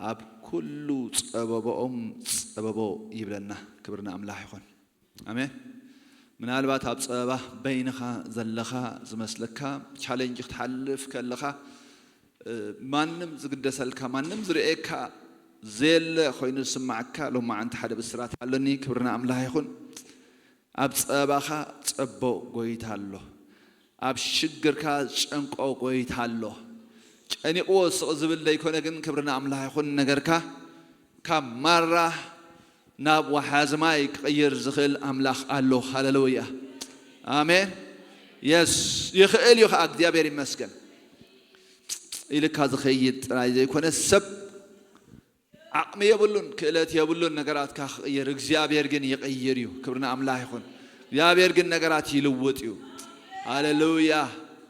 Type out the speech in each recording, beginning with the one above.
ኣብ ኩሉ ጸበባኦም ጸበቦ ይብለና። ክብሪ ንኣምላኽ ይኹን። ኣሜን። ምናልባት ኣብ ጸበባ በይንኻ ዘለኻ ዝመስለካ፣ ቻሌንጅ ክትሓልፍ ከለኻ፣ እ፣ ማንም ዝግደሰልካ፣ ማንም ዝርእየካ ዘየለ ኮይኑ ዝስማዓካ፣ ሎማዓንቲ ሓደ ብስራት ኣለኒ። ክብሪ ንኣምላኽ ይኹን። ኣብ ጸበባኻ ጸቦ ጎይታ ኣሎ። ኣብ ሽግርካ ዝጨንቆ ጎይታ ኣሎ። ጨኒቕዎ ስቕ ዝብል ዘይኮነ ግን፣ ክብሪ ንኣምላኽ ይኹን፣ ነገርካ ካብ ማራ ናብ ወሓዚ ማይ ክቕይር ዝኽእል ኣምላኽ ኣሎ። ሃሌሉያ። ኣሜን። የስ፣ ይኽእል እዩ ኸዓ። እግዚኣብሔር ይመስገን። ኢልካ ዝኸይድ ጥራይ ዘይኮነ፣ ሰብ ዓቕሚ የብሉን፣ ክእለት የብሉን ነገራትካ ክቕይር። እግዚኣብሔር ግን ይቕይር እዩ። ክብሪ ንኣምላኽ ይኹን። እግዚኣብሔር ግን ነገራት ይልውጥ እዩ። ሃሌሉያ።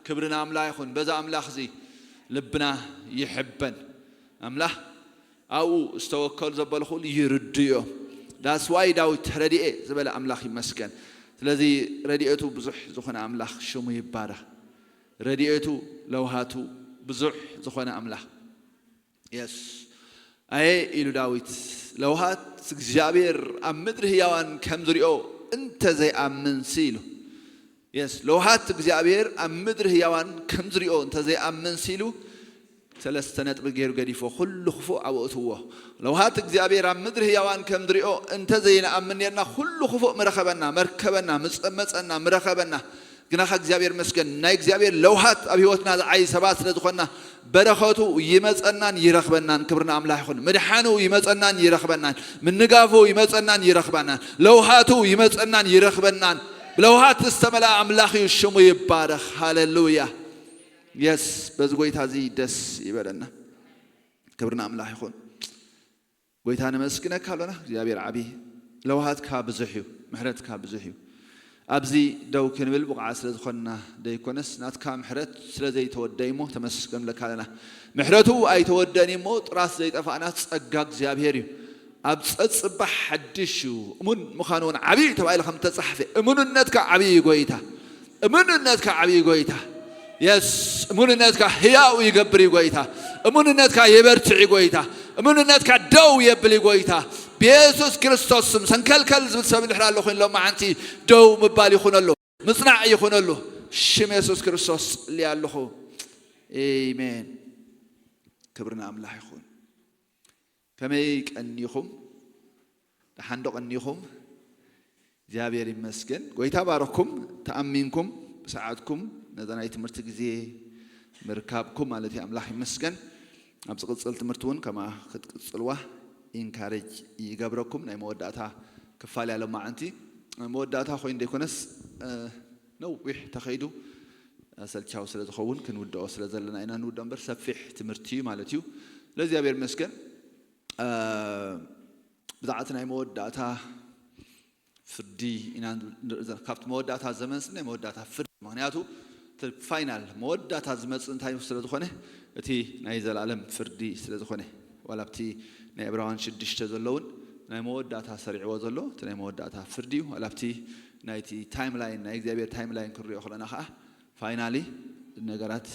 ክብሪ ንኣምላኽ ይኹን። በዛ ኣምላኽ እዚ ልብና ይሕበን። ኣምላኽ ኣብኡ ዝተወከሉ ዘበሉ ኩሉ ይርድኡ እዮም። That's why ዳዊት ተረድኤ ዝበለ ኣምላኽ ይመስገን። ስለዚ ረድኤቱ ብዙሕ ዝኾነ ኣምላኽ ሽሙ ይባረኽ። ረድኤቱ ለውሃቱ ብዙሕ ዝኾነ ኣምላኽ። የስ። ኣየ ኢሉ ዳዊት፣ ለውሃት እግዚኣብሔር ኣብ ምድሪ ህያዋን ከም ዝሪኦ እንተ ዘይኣምንሲ ኢሉ። የስ፣ ለውሃት እግዚኣብሔር ኣብ ምድሪ ህያዋን ከም ዝሪኦ እንተ ዘይኣምንሲ ኢሉ፣ ሰለስተ ነጥቢ ገይሩ ገዲፎ፣ ኩሉ ክፉእ ኣብኡ እትዎ። ለውሃት እግዚኣብሔር ኣብ ምድሪ ህያዋን ከም ዝሪኦ እንተ ዘይንኣምን ነርና፣ ኩሉ ክፉእ ምረኸበና፣ መርከበና፣ ምጸመጸና፣ ምረኸበና። ግናኸ እግዚኣብሔር መስገን፣ ናይ እግዚኣብሔር ለውሃት ኣብ ህይወትና ዝዓይ ሰባት ስለ ዝኾንና፣ በረኸቱ ይመጸናን ይረኽበናን። ክብሪ ንኣምላኽ ይኹን። ምድሓኑ ይመጸናን ይረኽበናን። ምንጋፉ ይመጸናን ይረኽበናን። ለውሃቱ ይመጸናን ይረኽበናን። ብለውሃት ዝተመልኣ ኣምላኽ እዩ፣ ሽሙ ይባረኽ። ሃሌሉያ። የስ፣ በዚ ጎይታ እዚ ደስ ይበለና። ክብሪ ንኣምላኽ ይኹን። ጎይታ ነመስግነካ ኣሎና። እግዚኣብሔር ዓቢ፣ ለውሃትካ ብዙሕ እዩ፣ ምሕረትካ ብዙሕ እዩ። ኣብዚ ደው ክንብል ብቑዓት ስለ ዝኾንና ደይኮነስ፣ ናትካ ምሕረት ስለ ዘይተወደእ እሞ ተመስገን ንብለካ ኣለና። ምሕረቱ ኣይተወደእን እሞ ጥራስ ዘይጠፋእና ጸጋ እግዚኣብሔር እዩ። ኣብ ጸጽባሕ ሓድሽ እዩ። እሙን ምዃኑ እውን ዓብዪ እዩ ተባሂሉ ከም ተጻሕፈ፣ እሙንነትካ ዓብዪ እዩ ጎይታ። እሙንነትካ ዓብዪ ጎይታ። የስ፣ እሙንነትካ ህያው ይገብር እዩ ጎይታ። እሙንነትካ የበርትዕ እዩ ጎይታ። እሙንነትካ ደው የብል እዩ ጎይታ። ብየሱስ ክርስቶስ ስም ሰንከልከል ዝብል ሰብ እንድሕር ኣሎ ኮይኑ፣ ሎማዓንቲ ደው ምባል ይኹነሉ፣ ምጽናዕ ይኹነሉ። ሽም የሱስ ክርስቶስ ጽልየ ኣለኹ። ኤሜን። ክብሪ ንኣምላኽ ይኹን። ከመይ ቀኒኹም? ደሓን ዶ ቀኒኹም? እግዚኣብሔር ይመስገን። ጎይታ ባረኩም። ተኣሚንኩም ብሰዓትኩም ነዛ ናይ ትምህርቲ ግዜ ምርካብኩም ማለት እዩ። ኣምላኽ ይመስገን። ኣብ ዝቕጽል ትምህርቲ እውን ከማ ክትቅጽልዋ ኢንካሬጅ ይገብረኩም። ናይ መወዳእታ ክፋል እያ ሎማዓንቲ። ናይ መወዳእታ ኮይኑ ዘይኮነስ፣ እ፣ ነዊሕ ተኸይዱ ኣሰልቻዊ ስለ ዝኸውን ክንውድኦ ስለ ዘለና ኢና ንውድኦ እምበር፣ ሰፊሕ ትምህርቲ እዩ ማለት እዩ። ስለዚ እግዚኣብሔር ይመስገን። እ፣ ብዛዕባ እቲ ናይ መወዳእታ ፍርዲ ኢና ንርኢ ዘለና። ካብቲ መወዳእታ ዘመንስ ናይ መወዳእታ ፍርዲ፣ ምኽንያቱ እቲ ፋይናል መወዳእታ ዝመጽእ እንታይ ስለ ዝኾነ፣ እቲ ናይ ዘላለም ፍርዲ ስለ ዝኾነ፣ ዋላ ኣብቲ ናይ ዕብራውያን ሽዱሽተ ዘለውን ናይ መወዳእታ ሰሪዕዎ ዘሎ እቲ ናይ መወዳእታ ፍርዲ እዩ። ዋላ ኣብቲ ናይቲ ታይም ላይን፣ ናይ እግዚኣብሔር ታይም ላይን ክንሪኦ ከለና ኸዓ፣ ፋይናሊ ነገራት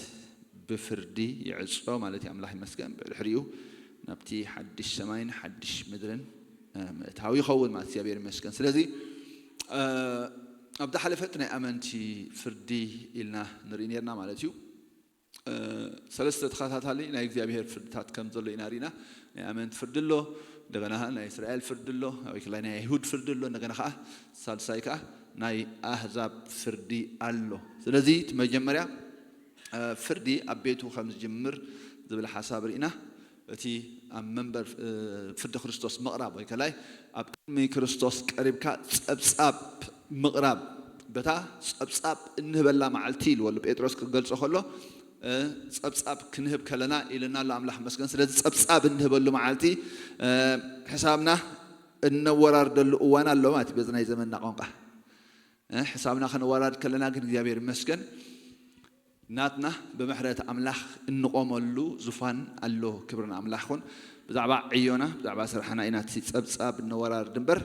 ብፍርዲ ይዕጾ ማለት እዩ። ኣምላኽ ይመስገን። ብድሕሪኡ ናብቲ ሓድሽ ሰማይን ሓድሽ ምድርን፣ እ፣ ምእታው ይኸውን ማለት እግዚኣብሔር ይመስገን። ስለዚ፣ እ፣ ኣብ ዝሓለፈ እቲ ናይ ኣመንቲ ፍርዲ ኢልና ንርኢ ነርና ማለት እዩ። እ፣ ሰለስተ ተኸታታሊ ናይ እግዚኣብሔር ፍርድታት ከም ዘሎ ኢና ርኢና። ናይ ኣመንቲ ፍርዲ ኣሎ፣ እንደገና ናይ እስራኤል ፍርዲ ኣሎ፣ ወይ ከላ ናይ ኣይሁድ ፍርዲ ኣሎ፣ እንደገና ኸዓ ሳልሳይ ከኣ ናይ ኣህዛብ ፍርዲ ኣሎ። ስለዚ እቲ መጀመርያ፣ እ፣ ፍርዲ ኣብ ቤቱ ከም ዝጅምር ዝብል ሓሳብ ርኢና። እቲ ኣብ መንበር፣ እ፣ ፍርዲ ክርስቶስ ምቕራብ ወይ ከላይ ኣብ ቅድሚ ክርስቶስ ቀሪብካ ጸብጻብ ምቕራብ፣ በታ ጸብጻብ እንህበላ መዓልቲ ኢልዎ ኣሎ ጴጥሮስ ክገልጾ ከሎ፣ እ፣ ጸብጻብ ክንህብ ከለና ኢልና ኣሎ ኣምላኽ መስገን። ስለዚ ጸብጻብ እንህበሉ መዓልቲ፣ እ፣ ሕሳብና እነወራርደሉ እዋን ኣሎ ማለት እዩ በዚ ናይ ዘመንና ቋንቋ። እ፣ ሕሳብና ከነወራርድ ከለና ግን እግዚኣብሔር ይመስገን ናትና ብምሕረት ኣምላኽ እንቆመሉ ዙፋን ኣሎ። ክብሪ ንኣምላኽ ይኹን። ብዛዕባ ዕዮና፣ ብዛዕባ ስራሕና ኢና እቲ ጸብጻብ እነወራርድ እምበር፣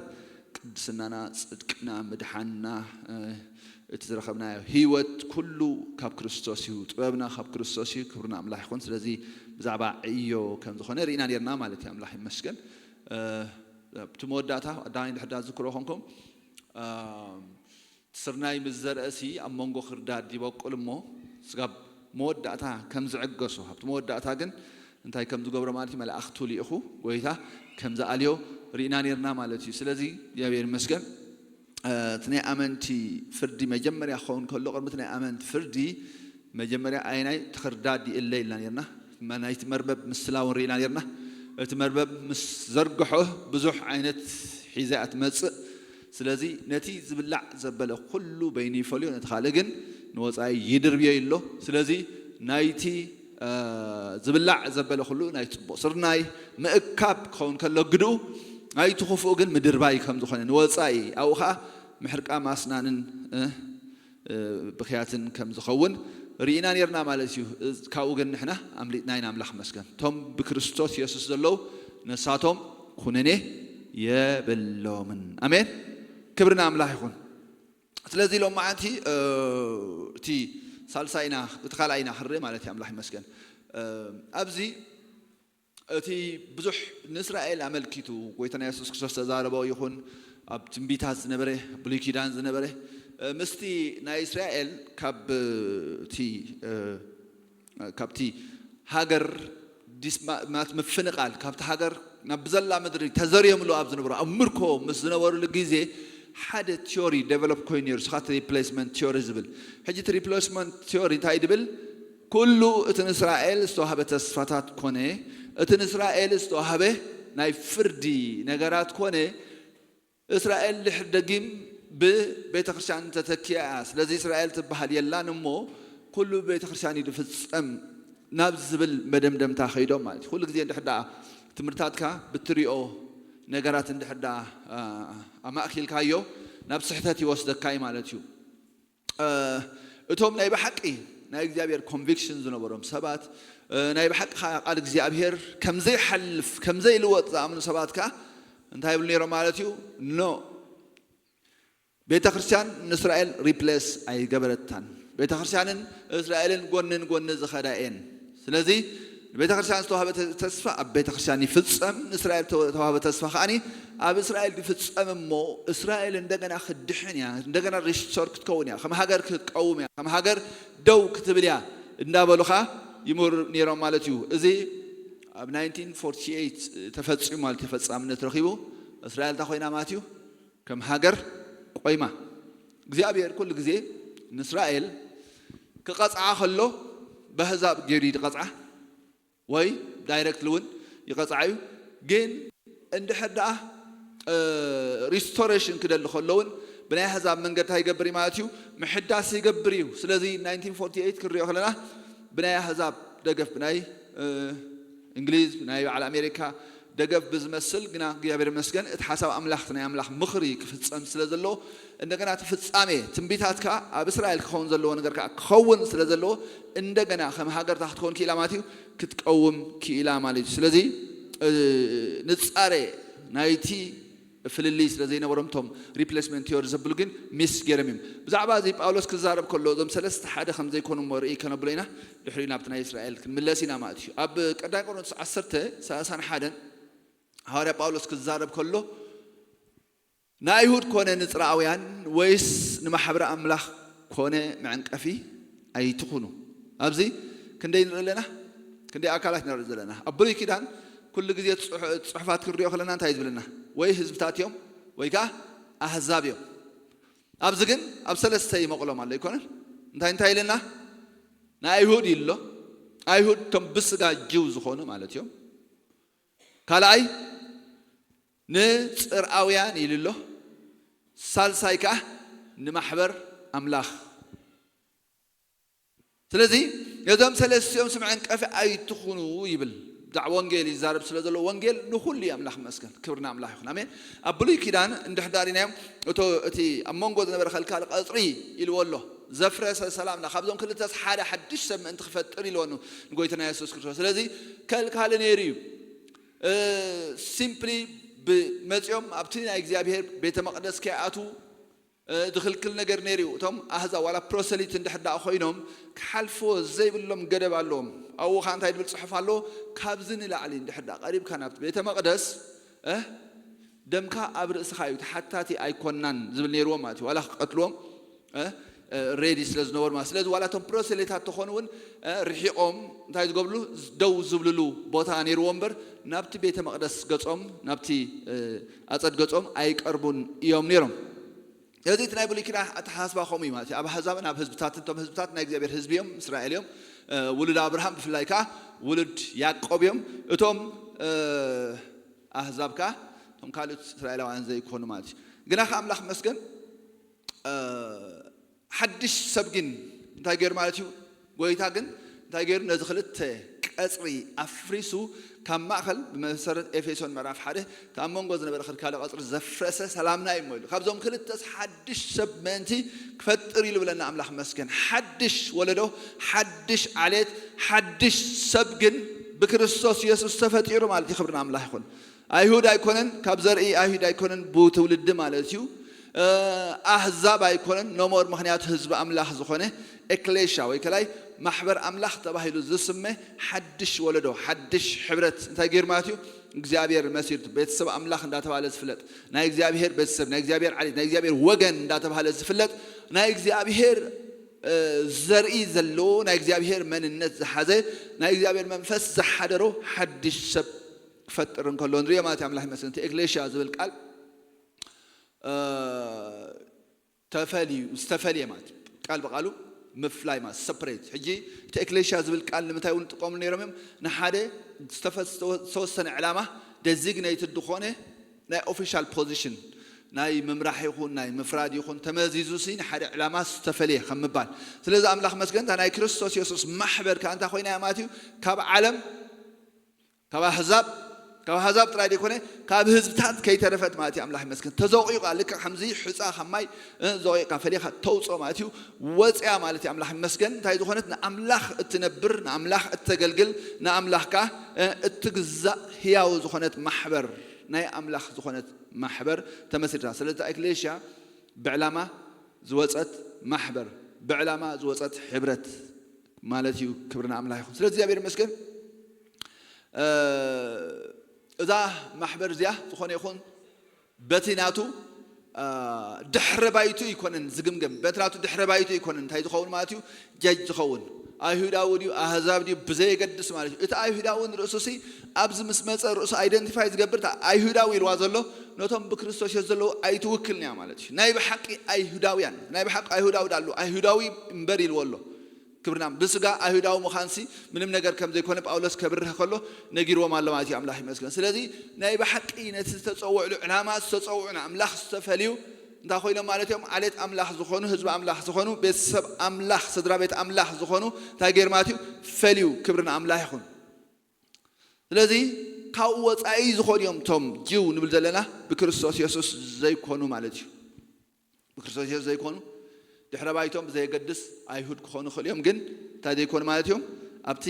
ቅድስናና፣ ጽድቅና፣ ምድሓንና፣ እ፣ እቲ ዝረኸብናዮ ህይወት ኩሉ ካብ ክርስቶስ እዩ፣ ጥበብና ካብ ክርስቶስ እዩ፣ ክብሪ ንኣምላኽ ይኹን። ስለዚ ብዛዕባ ዕዮ ከም ዝኾነ ርኢና ነርና ማለት እዩ። ኣምላኽ ይመስገን። እ፣ ኣብቲ መወዳእታ ኣዳማይ እንድሕር ዳ ዝክሮ ኮንኩም፣ እ፣ እቲ ስርናይ ምስ ዘርእሲ ኣብ መንጎ ክርዳድ ይበቁል እሞ፣ ስጋብ መወዳእታ ከም ዝዕገሱ፣ ኣብቲ መወዳእታ ግን እንታይ ከም ዝገብሮ ማለት እዩ፣ መላእኽቱ ልኢኹ ጎይታ ከም ዝኣልዮ ርኢና ነርና ማለት እዩ። ስለዚ እግዚኣብሔር ይመስገን። እ፣ እቲ ናይ ኣመንቲ ፍርዲ መጀመርያ ክኸውን ከሎ፣ ቅድሚ እቲ ናይ ኣመንቲ ፍርዲ መጀመርያ ኣየናይ እቲ ክርዳድ ይእለ ኢልና ነርና። መ-፣ ናይቲ መርበብ ምስላ እውን ርኢና ነርና። እቲ መርበብ ምስ ዘርግሖ ብዙሕ ዓይነት ሒዛ እያ ትመጽእ። ስለዚ ነቲ ዝብላዕ ዘበለ ኩሉ በይኑ ይፈልዮ፣ ነቲ ካልእ ግን ንወጻኢ ይድርብዮ ይሎ። ስለዚ ናይቲ፣ እ፣ ዝብላዕ ዘበለ ኩሉ ናይ ጽቡቕ ስርናይ ምእካብ ክኸውን ከሎ፣ ግድኡ ናይቲ ክፉእ ግን ምድርባይ ከም ዝኾነ ንወጻኢ፣ ኣብኡ ኸኣ ምሕርቃም ኣስናንን፣ እ፣ እ፣ ብኽያትን ከም ዝኸውን ርኢና ነርና ማለት እዩ። እዝ-፣ ካብኡ ግን ንሕና ኣምሊጥና ኢና፣ ኣምላኽ መስገን። እቶም ብክርስቶስ የሱስ ዘለዉ ነሳቶም ኩነኔ የብሎምን። ኣሜን። ክብሪ ንኣምላኽ ይኹን። ስለዚ ሎም መዓንቲ፣ እ፣ እቲ ሳልሳይና፣ እቲ ካልኣይና ክርኢ ማለት እዩ፣ ኣምላኽ ይመስገን። እ፣ ኣብዚ እቲ ብዙሕ ንእስራኤል ኣመልኪቱ ጎይታና የሱስ ክርስቶስ ተዛረቦ ይኹን፣ ኣብ ትንቢታት ዝነበረ፣ ብሉይ ኪዳን ዝነበረ፣ እ፣ ምስቲ ናይ እስራኤል ካብ፣ እ፣ እቲ፣ እ፣ ካብቲ ሃገር ዲስ-፣ ማ-፣ ማለት ምፍንቓል፣ ካብቲ ሃገር ናብ ብዘላ ምድሪ ተዘርዮምሉ ኣብ ዝነበሩ፣ ኣብ ምርኮ ምስ ዝነበሩሉ ግዜ ሓደ ቲዮሪ ዴቨሎፕ ኮይኑ ነይሩ፣ ስኻ እቲ ሪፕሌስመንት ቲዮሪ ዝብል። ሕጂ እቲ ሪፕሌስመንት ቲዮሪ እንታይ ድብል? ኩሉ እቲ ንእስራኤል ዝተዋህበ ተስፋታት ኮነ፣ እቲ ንእስራኤል ዝተዋህበ ናይ ፍርዲ ነገራት ኮነ፣ እስራኤል ድሕር ደጊም ብቤተ ክርስቲያን ተተኪኣ እያ። ስለዚ እስራኤል ትበሃል የላን እሞ ኩሉ ብቤተ ክርስቲያን እዩ ዝፍጸም ናብ ዝብል መደምደምታ ከይዶም ማለት እዩ። ኩሉ ግዜ እንድሕር ደኣ ትምህርታትካ ብትሪኦ ነገራት እንድሕር ደኣ፣ አ፣ ኣማእኪልካዮ ናብ ስሕተት ይወስደካ እዩ ማለት እዩ። እ፣ እቶም ናይ ብሓቂ ናይ እግዚኣብሔር ኮንቪክሽን ዝነበሮም ሰባት፣ እ፣ ናይ ብሓቂ ኸዓ ቃል እግዚኣብሔር ከም ዘይሓልፍ፣ ከም ዘይልወጥ ዝኣምኑ ሰባት ከኣ እንታይ ይብሉ ነይሮም ማለት እዩ? ኖ፣ ቤተ ክርስቲያን ንእስራኤል ሪፕሌስ ኣይገበረታን። ቤተ ክርስቲያንን እስራኤልን ጎንን ጎኒ ዝኸዳ እየን። ስለዚ ንቤተ ክርስቲያን ዝተዋህበ ተ-፣ ተስፋ ኣብ ቤተ ክርስቲያን ይፍጸም፣ ንእስራኤል ተወ-፣ ተዋህበ ተስፋ ከዓኒ ኣብ እስራኤል ይፍጸም እሞ፣ እስራኤል እንደገና ክትድሕን እያ፣ እንደገና ሪስቶር ክትከውን እያ፣ ከም ሃገር ክትቀውም እያ፣ ከም ሃገር ደው ክትብል እያ እንዳበሉ ኸዓ ይምህሩ ነይሮም ማለት እዩ። እዚ ኣብ ናይንቲን ፎርቲ ኤይት ተፈጺሙ ማለት ተፈጻምነት ረኺቡ፣ እስራኤል እንታይ ኮይና ማለት እዩ? ከም ሃገር ቆይማ። እግዚኣብሔር ኩሉ ግዜ ንእስራኤል ክቐጽዓ ከሎ፣ በህዛብ ገይሩ እዩ ዝቐጽዓ፣ ወይ ዳይሬክትሊ እውን ይቐጽዓ እዩ። ግን እንድሕር ደኣ፣ እ፣ ሪስቶሬሽን ክደሊ ከሎ እውን ብናይ ኣህዛብ መንገዲ እንታይ ይገብር እዩ ማለት እዩ? ምሕዳስ ይገብር እዩ። ስለዚ ናይንቲን ፎርቲ ኤይት ክንሪኦ ከለና ብናይ ኣህዛብ ደገፍ፣ ብናይ፣ እ፣ እንግሊዝ፣ ብናይ በዓል ኣሜሪካ ደገፍ ብዝመስል፣ ግና እግዚኣብሔር ይመስገን እቲ ሓሳብ ኣምላኽ፣ እቲ ናይ ኣምላኽ ምኽሪ ክፍጸም ስለ ዘሎ፣ እንደገና እቲ ፍጻሜ ትንቢታት ከኣ ኣብ እስራኤል ክኸውን ዘለዎ ነገር ከኣ ክኸውን ስለ ዘለዎ፣ እንደገና ከም ሃገር እንታይ ክትከውን ክኢላ ማለት እዩ? ክትቀውም ክኢላ ማለት እዩ። ስለዚ፣ እ፣ ንጻረ ናይቲ ፍልልይ ስለ ዘይነበሮም፣ እቶም ሪፕሌስመንት ቲዮሪ ዘብሉ ግን ሚስ ገይሮም እዮም። ብዛዕባ እዚ ጳውሎስ ክዛረብ ከሎ፣ እዞም ሰለስተ ሓደ ከም ዘይኮኑ እሞ ርኢ ከነብሎ ኢና። ድሕሪኡ ናብቲ ናይ እስራኤል ክንምለስ ኢና ማለት እዩ። ኣብ ቀዳማይ ቆሮንቶስ ዓሰርተ፣ ሰላሳን ሓደን ሃዋርያ ጳውሎስ ክዛረብ ከሎ፣ ንኣይሁድ ኮነ ንጽርኣውያን ወይስ ንማሕበረ ኣምላኽ ኮነ መዕንቀፊ ኣይትኹኑ። ኣብዚ ክንደይ ንርኢ ኣለና? ክንደይ ኣካላት ንርኢ ዘለና? ኣብ ብሉይ ኪዳን ኩሉ ግዜ ጽሑ-፣ ጽሑፋት ክንሪኦ ከለና እንታይ እዩ ዝብለና? ወይ ህዝብታት እዮም ወይ ከኣ ኣህዛብ እዮም። ኣብዚ ግን ኣብ ሰለስተ ይመቕሎም ኣሎ ኣይኮነን? እንታይ እንታይ ኢለና? ንኣይሁድ ኢሉ ኣሎ። ኣይሁድ እቶም ብስጋ ጅው ዝኾኑ ማለት እዮም። ካልኣይ ንጽርኣውያን ኢሉ ኣሎ። ሳልሳይ ከኣ ንማሕበር ኣምላኽ። ስለዚ ነዞም ሰለስቲኦም ስም ዕንቀፊ ኣይትኹኑ ይብል። ብዛዕባ ወንጌል ይዛረብ ስለ ዘሎ ወንጌል ንኹሉ እዩ። ኣምላኽ ይመስገን። ክብሪ ንኣምላኽ ይኹን። ኣሜን። ኣብ ብሉይ ኪዳን እንድሕር ዳሪናዮም እቶ፣ እቲ ኣብ መንጎ ዝነበረ ከልካሊ ቀጽሪ ኢልዎ ኣሎ። ዘፍረሰ ሰላምና፣ ካብዞም ክልተስ ሓደ ሓድሽ ሰብ ምእንቲ ክፈጥር ኢልዎ ን-፣ ንጎይታና የሱስ ክርስቶስ። ስለዚ ከልካሊ ነይሩ እዩ። እ፣ ሲምፕሊ ብመጺኦም ኣብቲ ናይ እግዚኣብሔር ቤተ መቕደስ ከይኣትዉ ዝኽልክል ነገር ነይሩ እዩ። እቶም ኣህዛብ ዋላ ፕሮሰሊት እንድሕር ደኣ ኮይኖም ክሓልፍዎ ዘይብሎም ገደብ ኣለዎም። ኣብኡ ኸዓ እንታይ ዝብል ጽሑፍ ኣለዎ? ካብዚ ንላዕሊ እንድሕር ደኣ ቀሪብካ ናብቲ ቤተ መቕደስ ደምካ ኣብ ርእስኻ እዩ፣ ተሓታቲ ኣይኮናን ዝብል ነይርዎም ማለት እዩ። ዋላ ክቐትልዎም ሬዲ ስለ ዝነበሩ ማለት። ስለዚ ዋላ እቶም ፕሮሰሌታት ተኾኑ እውን ርሒቖም እንታይ ዝገብርሉ፣ ደው ዝብልሉ ቦታ ነይርዎም እምበር ናብቲ ቤተ መቕደስ ገጾም፣ ናብቲ ኣጸድ ገጾም ኣይቀርቡን እዮም ነይሮም። ስለዚ እቲ ናይ ብሉይ ኪዳን ኣተሓሳስባ ከምኡ እዩ ማለት እዩ። ኣብ ኣህዛብን ኣብ ህዝብታትን፣ እቶም ህዝብታት ናይ እግዚኣብሔር ህዝቢ እዮም፣ እስራኤል እዮም፣ ውሉድ ኣብርሃም ብፍላይ ከዓ ውሉድ ያዕቆብ እዮም። እቶም ኣህዛብ ከዓ እቶም ካልኦት እስራኤላውያን ዘይኮኑ ማለት እዩ። ግና ከዓ ኣምላኽ መስገን ሓድሽ ሰብ ግን እንታይ ገይሩ ማለት እዩ? ጎይታ ግን እንታይ ገይሩ? ነዚ ክልተ ቀጽሪ ኣፍሪሱ ካብ ማእኸል ብመሰረት ኤፌሶን ምዕራፍ ሓደ ካብ መንጎ ዝነበረ ክልካለ ቀጽሪ ዘፍረሰ ሰላምና እዩ እሞ ኢሉ። ካብዞም ክልተስ ሓድሽ ሰብ ምእንቲ ክፈጥር ኢሉ ብለና ኣምላኽ መስገን። ሓድሽ ወለዶ፣ ሓድሽ ዓሌት፣ ሓድሽ ሰብ ግን ብክርስቶስ የሱስ ተፈጢሩ ማለት እዩ። ክብሪ ንኣምላኽ ይኹን። ኣይሁድ ኣይኮነን፣ ካብ ዘርኢ ኣይሁድ ኣይኮነን፣ ብትውልዲ ማለት እዩ። ኣህዛብ ኣይኮነን፣ ኖሞር ምኽንያቱ ህዝቢ ኣምላኽ ዝኾነ ኤክሌሻ ወይ ከላይ ማሕበር ኣምላኽ ተባሂሉ ዝስመ ሓድሽ ወለዶ፣ ሓድሽ ሕብረት እንታይ ገይሩ ማለት እዩ? እግዚኣብሔር መሲርቱ ቤተሰብ ኣምላኽ እንዳተባለ ዝፍለጥ ናይ እግዚኣብሔር ቤተሰብ፣ ናይ እግዚኣብሔር ዓሌት፣ ናይ እግዚኣብሔር ወገን እንዳተባለ ዝፍለጥ ናይ እግዚኣብሔር ዘርኢ ዘለዎ ናይ እግዚኣብሔር መንነት ዝሓዘ ናይ እግዚኣብሔር መንፈስ ዝሓደሮ ሓድሽ ሰብ ክፈጥር እንከሎ ንሪኦ ማለት እዩ። ኣምላኽ ይመስገን። እቲ ኤክሌሽያ ዝብል ቃል ተፈልዩ ዝተፈልየ ማለት እዩ። ቃል ብቃሉ ምፍላይ ማለት ሰፕሬት። ሕጂ እቲ ኤክሌሽያ ዝብል ቃል ንምንታይ እውን ጥቀምሉ ነይሮም እዮም? ንሓደ ዝተወሰነ ዕላማ ደዚግነይትድ ዝኾነ ናይ ኦፊሻል ፖዚሽን ናይ ምምራሕ ይኹን ናይ ምፍራድ ይኹን ተመዚዙ ሲ ንሓደ ዕላማ ዝተፈልየ ከም ምባል። ስለዚ ኣምላኽ መስገን እታ ናይ ክርስቶስ የሱስ ማሕበር ከዓ እንታይ ኮይና እያ ማለት እዩ? ካብ ዓለም ካብ ኣህዛብ ካብ ኣህዛብ ጥራይ ዘይኮነ ካብ ህዝብታት ከይተረፈት ማለት እዩ። ኣምላኽ ይመስገን ተዘቂቃ ልክዕ ከምዚ ሕፃ ካብ ማይ ዘቂቃ ፈሊኻ ተውፅኦ ማለት እዩ። ወፅያ ማለት እዩ። ኣምላኽ ይመስገን እንታይ ዝኾነት ንኣምላኽ እትነብር ንኣምላኽ እተገልግል ንኣምላኽ ከዓ እትግዛእ ህያው ዝኾነት ማሕበር ናይ ኣምላኽ ዝኾነት ማሕበር ተመስሪታ። ስለዚ እታ ኤክሌሽያ ብዕላማ ዝወፀት ማሕበር ብዕላማ ዝወፀት ሕብረት ማለት እዩ። ክብሪ ንኣምላኽ ይኹን። ስለዚ እግዚኣብሔር ይመስገን። እዛ ማሕበር እዚኣ ዝኾነ ይኹን በቲ ናቱ ድሕረ ባይቱ ኣይኮነን ዝግምገም፣ በቲ ናቱ ድሕረ ባይቱ ኣይኮነን እንታይ ዝኸውን ማለት እዩ ጀጅ ዝኸውን። ኣይሁዳዊ ድዩ ኣህዛብ ድዩ ብዘየገድስ ማለት እዩ። እቲ ኣይሁዳዊ ንርእሱ ሲ ኣብዚ ምስ መፀ ርእሱ ኣይደንቲፋይ ዝገብር እታ ኣይሁዳዊ ኢልዋ ዘሎ ነቶም ብክርስቶስ የሱ ዘለዉ ኣይትውክልን እያ ማለት እዩ። ናይ ብሓቂ ኣይሁዳውያን ናይ ብሓቂ ኣይሁዳዊ ዳሉ ኣይሁዳዊ እምበር ኢልዎ ኣሎ። ክብርና ብስጋ ኣይሁዳዊ ምዃንሲ ምንም ነገር ከም ዘይኮነ ጳውሎስ ከብርህ ከሎ ነጊርዎም ኣሎ ማለት እዩ። ኣምላኽ ይመስገን። ስለዚ ናይ ብሓቂ ነቲ ዝተፀውዕሉ ዕላማ ዝተፀውዑ ንኣምላኽ ዝተፈልዩ እንታይ ኮይኖም ማለት እዮም? ዓሌት ኣምላኽ ዝኾኑ ህዝቢ ኣምላኽ ዝኾኑ ቤተሰብ ኣምላኽ ስድራ ቤት ኣምላኽ ዝኾኑ እንታይ ገይር ማለት እዩ? ፈልዩ። ክብሪ ንኣምላኽ ይኹን። ስለዚ ካብ ወፃኢ ዝኾኑ እዮም እቶም ጅው ንብል ዘለና ብክርስቶስ የሱስ ዘይኮኑ ማለት እዩ። ብክርስቶስ የሱስ ዘይኮኑ ድሕረ ባይቶም ብዘየገድስ ኣይሁድ ክኾኑ ይኽእሉ እዮም፣ ግን እንታይ ዘይኮኑ ማለት እዮም? ኣብቲ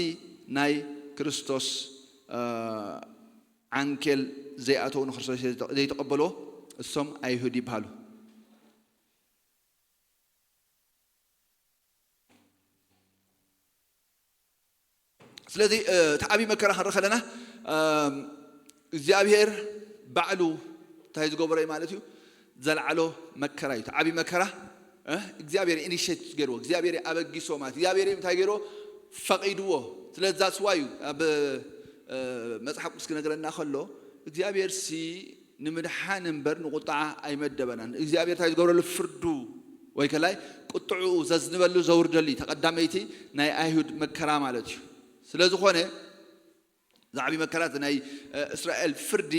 ናይ ክርስቶስ ዓንኬል ዘይኣተው ንክርስቶስ ዘይተቐበልዎ እሶም ኣይሁድ ይበሃሉ። ስለዚ እቲ ዓብዪ መከራ ክንርኢ ከለና እግዚኣብሔር ባዕሉ እንታይ ዝገበሮ እዩ ማለት እዩ? ዘልዓሎ መከራ እዩ። እቲ ዓብዪ መከራ እግዚኣብሔር ኢኒሼት ገይርዎ እግዚኣብሔር ኣበጊስዎ ማለት እግዚኣብሔር እንታይ ገይርዎ ፈቒድዎ። ስለዚ that's why እዩ ኣብ መፅሓፍ ቅዱስ ክነግረና ከሎ እግዚኣብሔር ሲ ንምድሓን እምበር ንቁጣዓ ኣይመደበናን። እግዚኣብሔር እንታይ ዝገብረሉ ፍርዱ ወይ ከላይ ቁጥዕኡ ዘዝንበሉ ዘውርደሉ እዩ። ተቐዳመይቲ ናይ ኣይሁድ መከራ ማለት እዩ። ስለዝኾነ ዛዕቢ መከራ ናይ እስራኤል ፍርዲ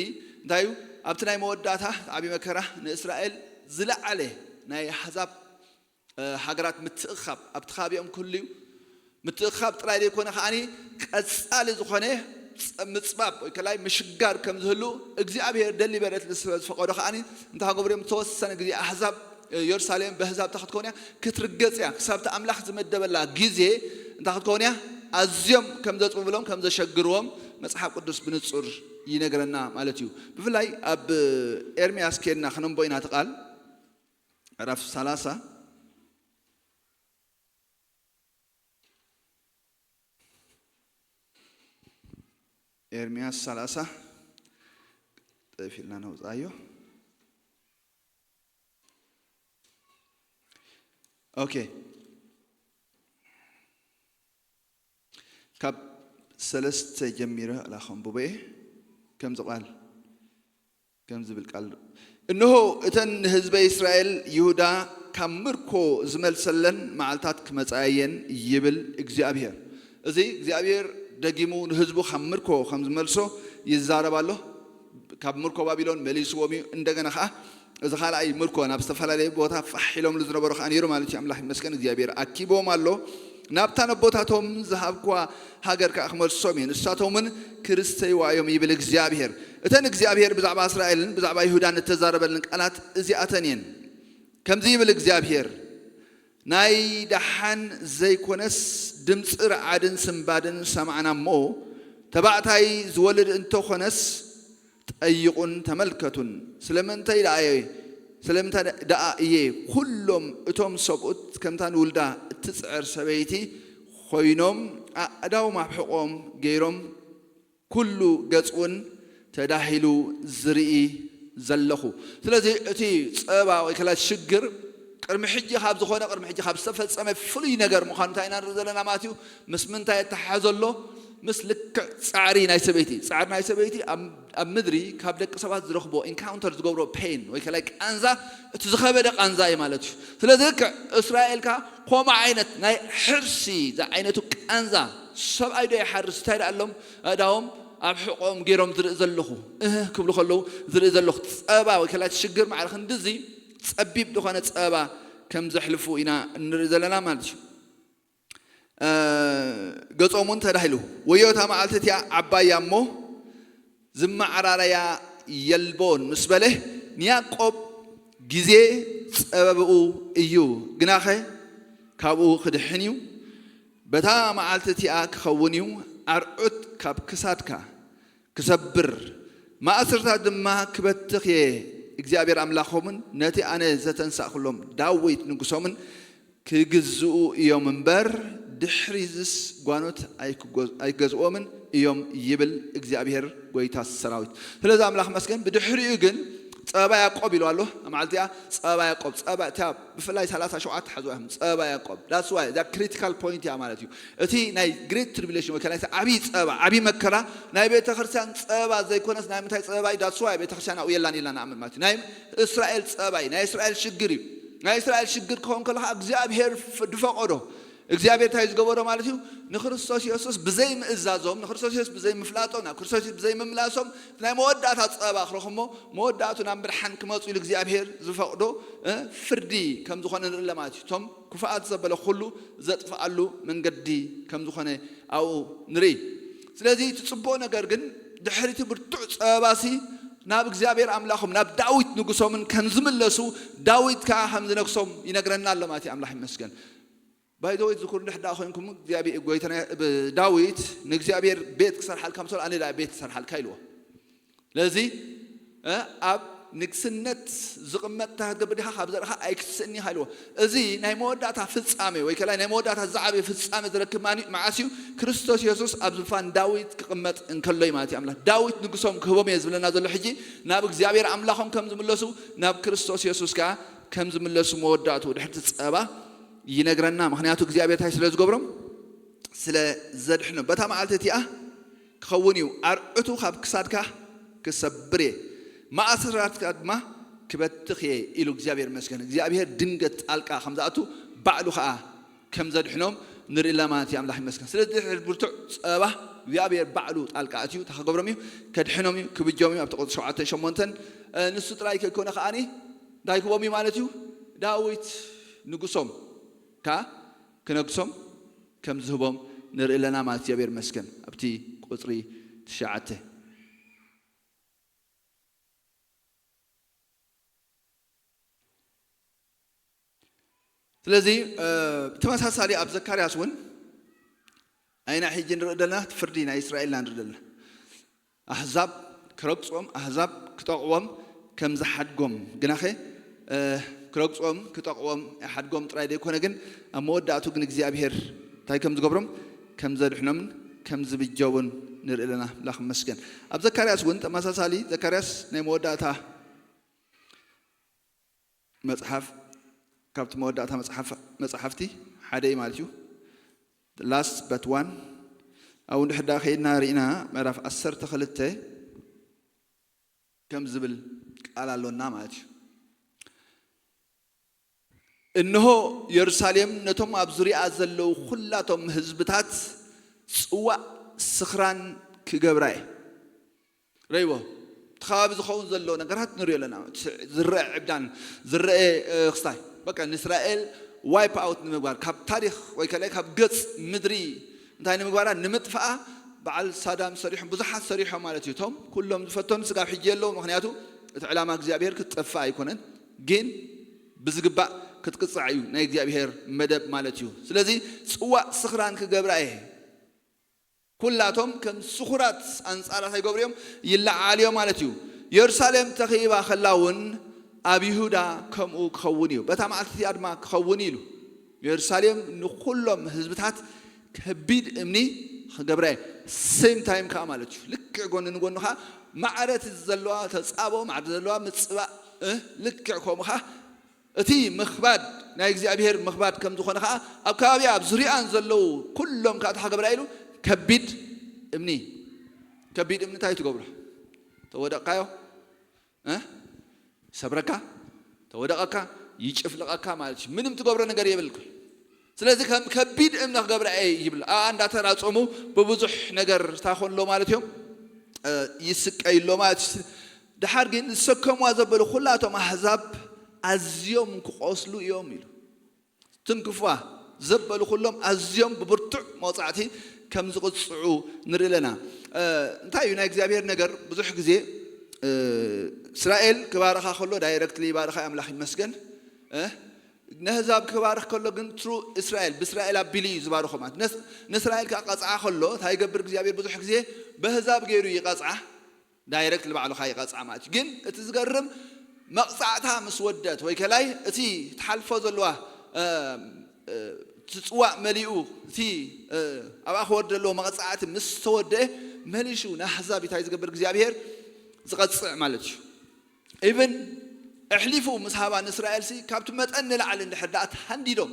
እንታይ እዩ? ኣብቲ ናይ መወዳእታ ዛዕቢ መከራ ንእስራኤል ዝለዓለ ናይ ኣሕዛብ ሃገራት ምትእኻብ ኣብቲ ከባቢኦም ክህሉ እዩ። ምትእኻብ ጥራይ ዘይኮነ ከዓኒ ቀፃሊ ዝኾነ ምፅባብ ወይ ከላይ ምሽጋር ከም ዝህሉ እግዚኣብሔር ደሊበረት ስለ ዝፈቀዶ ከዓኒ እንታይ ክገብሩ እዮም? ዝተወሰነ ግዜ ኣሕዛብ የሩሳሌም ብኣሕዛብ እንታይ ክትከውን እያ? ክትርገፅ እያ። ክሳብ እቲ ኣምላኽ ዝመደበላ ግዜ እንታይ ክትከውን እያ? ኣዝዮም ከም ዘፅብብሎም ከም ዘሸግርዎም መፅሓፍ ቅዱስ ብንፁር ይነግረና ማለት እዩ። ብፍላይ ኣብ ኤርምያስ ኬድና ክነንቦ ኢና እቲ ቃል ምዕራፍ ሰላሳ፣ ኤርምያስ ሰላሳ ጠፊልና ነውፃዮ። ኦኬ፣ ካብ ሰለስተ ጀሚረ ኣላ ከንብቦ እየ። ከምዚ ቃል ከም ዝብል ቃል፣ እንሆ፣ እተን ንህዝበ እስራኤል ይሁዳ ካብ ምርኮ ዝመልሰለን መዓልታት ክመጻ እየን፣ ይብል እግዚኣብሔር። እዚ እግዚኣብሔር ደጊሙ ንህዝቡ ካብ ምርኮ ከም ዝመልሶ ይዛረብ ኣሎ። ካብ ምርኮ ባቢሎን መሊስዎም እዩ። እንደገና ከዓ እዚ ካልኣይ ምርኮ ናብ ዝተፈላለየ ቦታ ፋሕ ኢሎም ዝነበሩ ከዓ ነይሩ ማለት እዩ። ኣምላኽ ይመስገን፣ እግዚኣብሔር ኣኪቦም ኣሎ። ናብታ ነቦታቶም ዝሃብኳ ሃገር ከዓ ክመልሶም እየ፣ ንሳቶም እውን ክርስተይዋ እዮም፣ ይብል እግዚኣብሔር። እተን እግዚኣብሔር ብዛዕባ እስራኤልን ብዛዕባ ይሁዳን እተዛረበለን ቃላት እዚኣተን እየን። ከምዚ ይብል እግዚኣብሔር፣ ናይ ደሓን ዘይኮነስ ድምፂ ረዓድን ስምባድን ሰማዕና እሞ፣ ተባዕታይ ዝወልድ እንተኾነስ ጠይቑን ተመልከቱን። ስለምንታይ ደኣ እየ፣ ስለምንታይ ደኣ እየ፣ ኩሎም እቶም ሰብኡት ከምታ ንውልዳ እትጽዕር ሰበይቲ ኮይኖም፣ ኣእዳዎም ኣብ ሕቖም ገይሮም፣ ኩሉ ገጽ እውን ተዳሂሉ ዝርኢ ዘለኹ። ስለዚ እቲ ጸባ ወይ ከላ ሽግር ቅድሚ ሕጂ ካብ ዝኾነ፣ ቅድሚ ሕጂ ካብ ዝተፈጸመ ፍሉይ ነገር ምዃኑ እንታይ ኢና ንርኢ ዘለና ማለት እዩ? ምስ ምንታይ የተሓሓዘ ኣሎ? ምስ ልክዕ ጻዕሪ ናይ ሰበይቲ። ጻዕሪ ናይ ሰበይቲ ኣብ፣ ኣብ ምድሪ ካብ ደቂ ሰባት ዝረኽቦ ኢንካውንተር ዝገብሮ ፔን ወይ ከላይ ቃንዛ እቲ ዝኸበደ ቃንዛ እዩ ማለት እዩ። ስለዚ ልክዕ እስራኤል ከኣ ከምኡ ዓይነት ናይ ሕርሲ ዝዓይነቱ ቃንዛ፣ ሰብኣይ ዶ ይሓርስ? እንታይ ደኣ ኣሎም ኣእዳዎም ኣብ ሕቖም ገይሮም ዝርኢ ዘለኹ፣ እህ ክብሉ ከለዉ ዝርኢ ዘለኹ ጸባ ወይ ከላይ ሽግር ማዕረ ክንድዚ ጸቢብ ዝኾነ ጸባ ከም ዘሕልፉ ኢና እንርኢ ዘለና ማለት እዩ። እ፣ ገጾም እውን ተዳሂሉ። ወዮ እታ መዓልቲ እቲኣ ዓባይ እያ እሞ ዝመዓራረያ የልቦን ምስ በለ፣ ንያዕቆብ ግዜ ጸበብኡ እዩ፣ ግናኸ ካብኡ ክድሕን እዩ። በታ መዓልቲ እቲኣ ክኸውን እዩ፣ ኣርዑት ካብ ክሳድካ ክሰብር፣ ማእሰርታት ድማ ክበትኽ እየ። እግዚኣብሔር ኣምላኾምን ነቲ ኣነ ዘተንሳእኩሎም ዳዊት ንጉሶምን ክግዝኡ እዮም እምበር፣ ድሕሪዝስ ጓኖት ኣይክጎ-፣ ኣይገዝኦምን እዮም፣ ይብል እግዚኣብሔር ጐይታ ሰራዊት። ስለዚ ኣምላኽ መስገን። ብድሕሪኡ ግን ጸባ ያዕቆብ ኢሉ ኣሎ። ኣብ መዓልቲ እያ ጸባ ያዕቆብ፣ ጸባ እታ ብፍላይ ሰላሳ ሸውዓተ ሓዝዋ እዮም፣ ጸባ ያዕቆብ። That's why እዛ ክሪቲካል ፖይንት እያ ማለት እዩ። እቲ ናይ ግሬት ትሪቢሌሽን ወይ ከኣ ናይ ዓብዪ ጸባ፣ ዓብዪ መከራ ናይ ቤተ ክርስቲያን ጸባ ዘይኮነስ ናይ ምንታይ ጸባ እዩ? That's why ቤተ ክርስቲያን ኣብኡ የላን ኢልና ንኣምን ማለት እዩ። ናይ እስራኤል ጸባ እዩ፣ ናይ እስራኤል ሽግር እዩ። ናይ እስራኤል ሽግር ክኸውን ከሎ ኸዓ እግዚኣብሔር ፍ-፣ ድፈቐዶ። እግዚኣብሔር እንታይ ዝገበሮ ማለት እዩ? ንክርስቶስ የሱስ ብዘይምእዛዞም፣ ንክርስቶስ የሱስ ብዘይምፍላጦም፣ ናብ ክርስቶስ የሱስ ብዘይምምላሶም፣ ናይ መወዳእታ ጸባ ክረኽቦ፣ መወዳእቱ ናብ ብርሃን ክመጹ ኢሉ እግዚኣብሔር ዝፈቕዶ፣ እ፣ ፍርዲ ከም ዝኾነ ንርኢ ኣለና ማለት እዩ። እቶም ክፉኣት ዘበለ ኩሉ ዘጥፍኣሉ መንገዲ ከም ዝኾነ ኣብኡ ንርኢ። ስለዚ እቲ ጽቡቕ ነገር ግን ድሕሪ እቲ ብርቱዕ ጸባሲ ናብ እግዚኣብሔር ኣምላኾም፣ ናብ ዳዊት ንጉሶምን ከም ዝምለሱ፣ ዳዊት ከኣ ከም ዝነግሶም ይነግረና ኣሎ ማለት እዩ። ኣምላኽ ይመስገን። ባይ ዘ ወይ ዝኩር እንድሕር ደኣ ኮይንኩም እግዚኣብሔር፣ ጎይታና ብ-፣ ዳዊት ንእግዚኣብሔር ቤት ክሰርሓልካ ምስ በሎ፣ ኣነ ደኣ ቤት ክሰርሓልካ ኢልዎ። ስለዚ፣ እ፣ ኣብ ንግስነት ዝቕመጥ እንታይ ክትገብር ዲኻ? ካብ ዘርእኻ ኣይክትስእን ኢኻ ኢልዎ። እዚ ናይ መወዳእታ ፍጻሜ ወይ ከላይ ናይ መወዳእታ ዝዓበየ ፍጻሜ ዝረክብ ማን እዩ? መዓስ እዩ? ክርስቶስ የሱስ ኣብ ዙፋን ዳዊት ክቕመጥ እንከሎ እዩ ማለት እዩ። ኣምላኽ ዳዊት ንጉሶም ክህቦም እየ ዝብለና ዘሎ። ሕጂ ናብ እግዚኣብሔር ኣምላኾም ከም ዝምለሱ፣ ናብ ክርስቶስ የሱስ ከኣ ከም ዝምለሱ መወዳእቱ ድሕርቲ ጸባ ይነግረና። ምኽንያቱ እግዚኣብሔር እንታይ ስለ ዝገብሮም? ስለ ዘድሕኖም። በታ መዓልቲ እቲኣ ክኸውን እዩ፣ ኣርዑቱ ካብ ክሳድካ ክሰብር እየ፣ ማእሰራትካ ድማ ክበትኽ እየ ኢሉ እግዚኣብሔር ይመስገን። እግዚኣብሔር ድንገት ጣልቃ ከም ዝኣቱ ባዕሉ ኸኣ ከም ዘድሕኖም ንርኢ ኣለና ማለት እዩ። ኣምላኽ ይመስገን። ስለዚ ድሕሪ ብርቱዕ ጸባ እግዚኣብሔር ባዕሉ ጣልቃ ኣትዩ እንታይ ክገብሮም እዩ? ከድሕኖም እዩ፣ ክብጆም እዩ። ኣብቲ ቁጽሪ ሸውዓተን ሸሞንተን፣ እ፣ ንሱ ጥራይ ከይኮነ ከኣኒ እንታይ ክቦም እዩ ማለት እዩ? ዳዊት ንጉሶም ከኣ ክነግሶም ከም ዝህቦም ንርኢ ኣለና ማለት እዩ። እግዚኣብሔር ይመስገን። ኣብቲ ቁጽሪ ትሽዓተ። ስለዚ፣ እ፣ ተመሳሳሊ ኣብ ዘካርያስ እውን ኣይና ሕጂ ንርኢ ዘለና፣ እቲ ፍርዲ ናይ እስራኤልና ንርኢ ዘለና። ኣህዛብ ክረግጾም፣ ኣህዛብ ክጠቕዎም ከም ዝሓድጎም። ግናኸ፣ እ፣ ክረግጾም ክጠቕዎም ይሓድጎም ጥራይ ዘይኮነ ግን ኣብ መወዳእቱ ግን እግዚኣብሔር እንታይ ከም ዝገብሮም ከም ዘድሕኖምን ከም ዝብጀውን ንርኢ ኣለና። ኣምላኽ ይመስገን። ኣብ ዘካርያስ እውን ተመሳሳሊ፣ ዘካርያስ ናይ መወዳእታ መጽሓፍ፣ ካብቲ መወዳእታ መጽሓፍ መጽሓፍቲ ሓደ እዩ ማለት እዩ። Last but one። ኣብኡ እንድሕር ደኣ ከይድና ርኢና ምዕራፍ ዓሰርተ ክልተ ከም ዝብል ቃል ኣሎና ማለት እዩ። እንሆ የሩሳሌም ነቶም ኣብ ዙሪኣ ዘለዉ ኩላቶም ህዝብታት ጽዋእ ስኽራን ክገብራ እየ። ረይዎ እቲ ከባቢ ዝኸውን ዘሎ ነገራት ንሪኦ ኣለና። ዝረአ ዕብዳን ዝረአ ክስታይ በቃ ንእስራኤል ዋይፕ ኣውት ንምግባር ካብ ታሪክ ወይ ከላይ ካብ ገጽ ምድሪ እንታይ ንምግባራ ንምጥፋኣ በዓል ሳዳም ሰሪሖም ብዙሓት ሰሪሖም ማለት እዩ። እቶም ኩሎም ዝፈቶን ስጋብ ሕጂ የለዉ። ምክንያቱ እቲ ዕላማ እግዚኣብሔር ክትጠፍእ ኣይኮነን፣ ግን ብዝግባእ ክትቅጻዕ እዩ ናይ እግዚኣብሔር መደብ ማለት እዩ። ስለዚ ጽዋእ ስኽራን ክገብራ እየ። ኩላቶም ከም ስኹራት ኣንጻራ እንታይ ይገብሩ እዮም? ይለዓሉ እዮም ማለት እዩ። የሩሳሌም ተኸቢባ ከላ እውን ኣብ ይሁዳ ከምኡ ክኸውን እዩ፣ በታ መዓልቲ እቲኣ ድማ ክኸውን እዩ ኢሉ። የሩሳሌም ንኹሎም ህዝብታት ከቢድ እምኒ ክገብራ እየ። ሴም ታይም ከዓ ማለት እዩ። ልክዕ ጎኒ ንጎኑ ከዓ ማዕረ እቲ ዘለዋ ተጻቦ ማዕረ ዘለዋ ምጽባእ ልክዕ ከምኡ ከዓ እቲ ምኽባድ ናይ እግዚኣብሔር ምኽባድ ከም ዝኾነ ከዓ ኣብ ከባቢኣ ኣብ ዙሪኣን ዘለዉ ኩሎም ከዓ ተሓገብራ ኢሉ ከቢድ እምኒ። ከቢድ እምኒ እንታይ ትገብሮ? ተወደቕካዮ ይሰብረካ፣ ተወደቐካ ይጭፍልቐካ ማለት እዩ። ምንም ትገብሮ ነገር የብልካ። ስለዚ ከም ከቢድ እምኒ ክገብራ እየ ይብል። ኣኣ እንዳተራጸሙ ብብዙሕ ነገር ታኾንሎ ማለት እዮም፣ ይስቀይሎ ማለት እዩ። ድሓር ግን ዝሰከምዋ ዘበሉ ኩላቶም ኣህዛብ ኣዝዮም ክቆስሉ እዮም ኢሉ። ትንክፍዋ ዘበሉ ኩሎም ኣዝዮም ብብርቱዕ መቕጻዕቲ ከም ዝቕጽዑ ንርኢ ኣለና። እንታይ እዩ ናይ እግዚኣብሔር ነገር? ብዙሕ ግዜ እስራኤል ክባርኻ ከሎ ዳይረክትሊ ይባርኻ ኣምላኽ ይመስገን። ነህዛብ ክባርኽ ከሎ ግን ትሩ እስራኤል ብእስራኤል ኣቢሉ እዩ ዝባርኾ ማለት። ንእስራኤል ከዓ ቀፅዓ ከሎ እንታይ ይገብር እግዚኣብሔር? ብዙሕ ግዜ በህዛብ ገይሩ ይቐፅዓ። ዳይረክት ንባዕሉ ከዓ ይቐፅዓ ማለት እዩ። ግን እቲ ዝገርም መቕፃዕታ ምስ ወደት ወይ ከላይ እቲ ትሓልፎ ዘለዋ ትፅዋእ መሊኡ እቲ ኣብኣ ክወርድ ዘለዎ መቕፃዕቲ ምስ ተወደአ መሊሹ ንኣህዛብ እንታይ ዝገብር እግዚኣብሔር ዝቐፅዕ ማለት እዩ። ኢብን ኣሕሊፉ ምስ ሃባ ንእስራኤልሲ ካብቲ መጠን ንላዕሊ እንድሕር ደኣ ተሃንዲዶም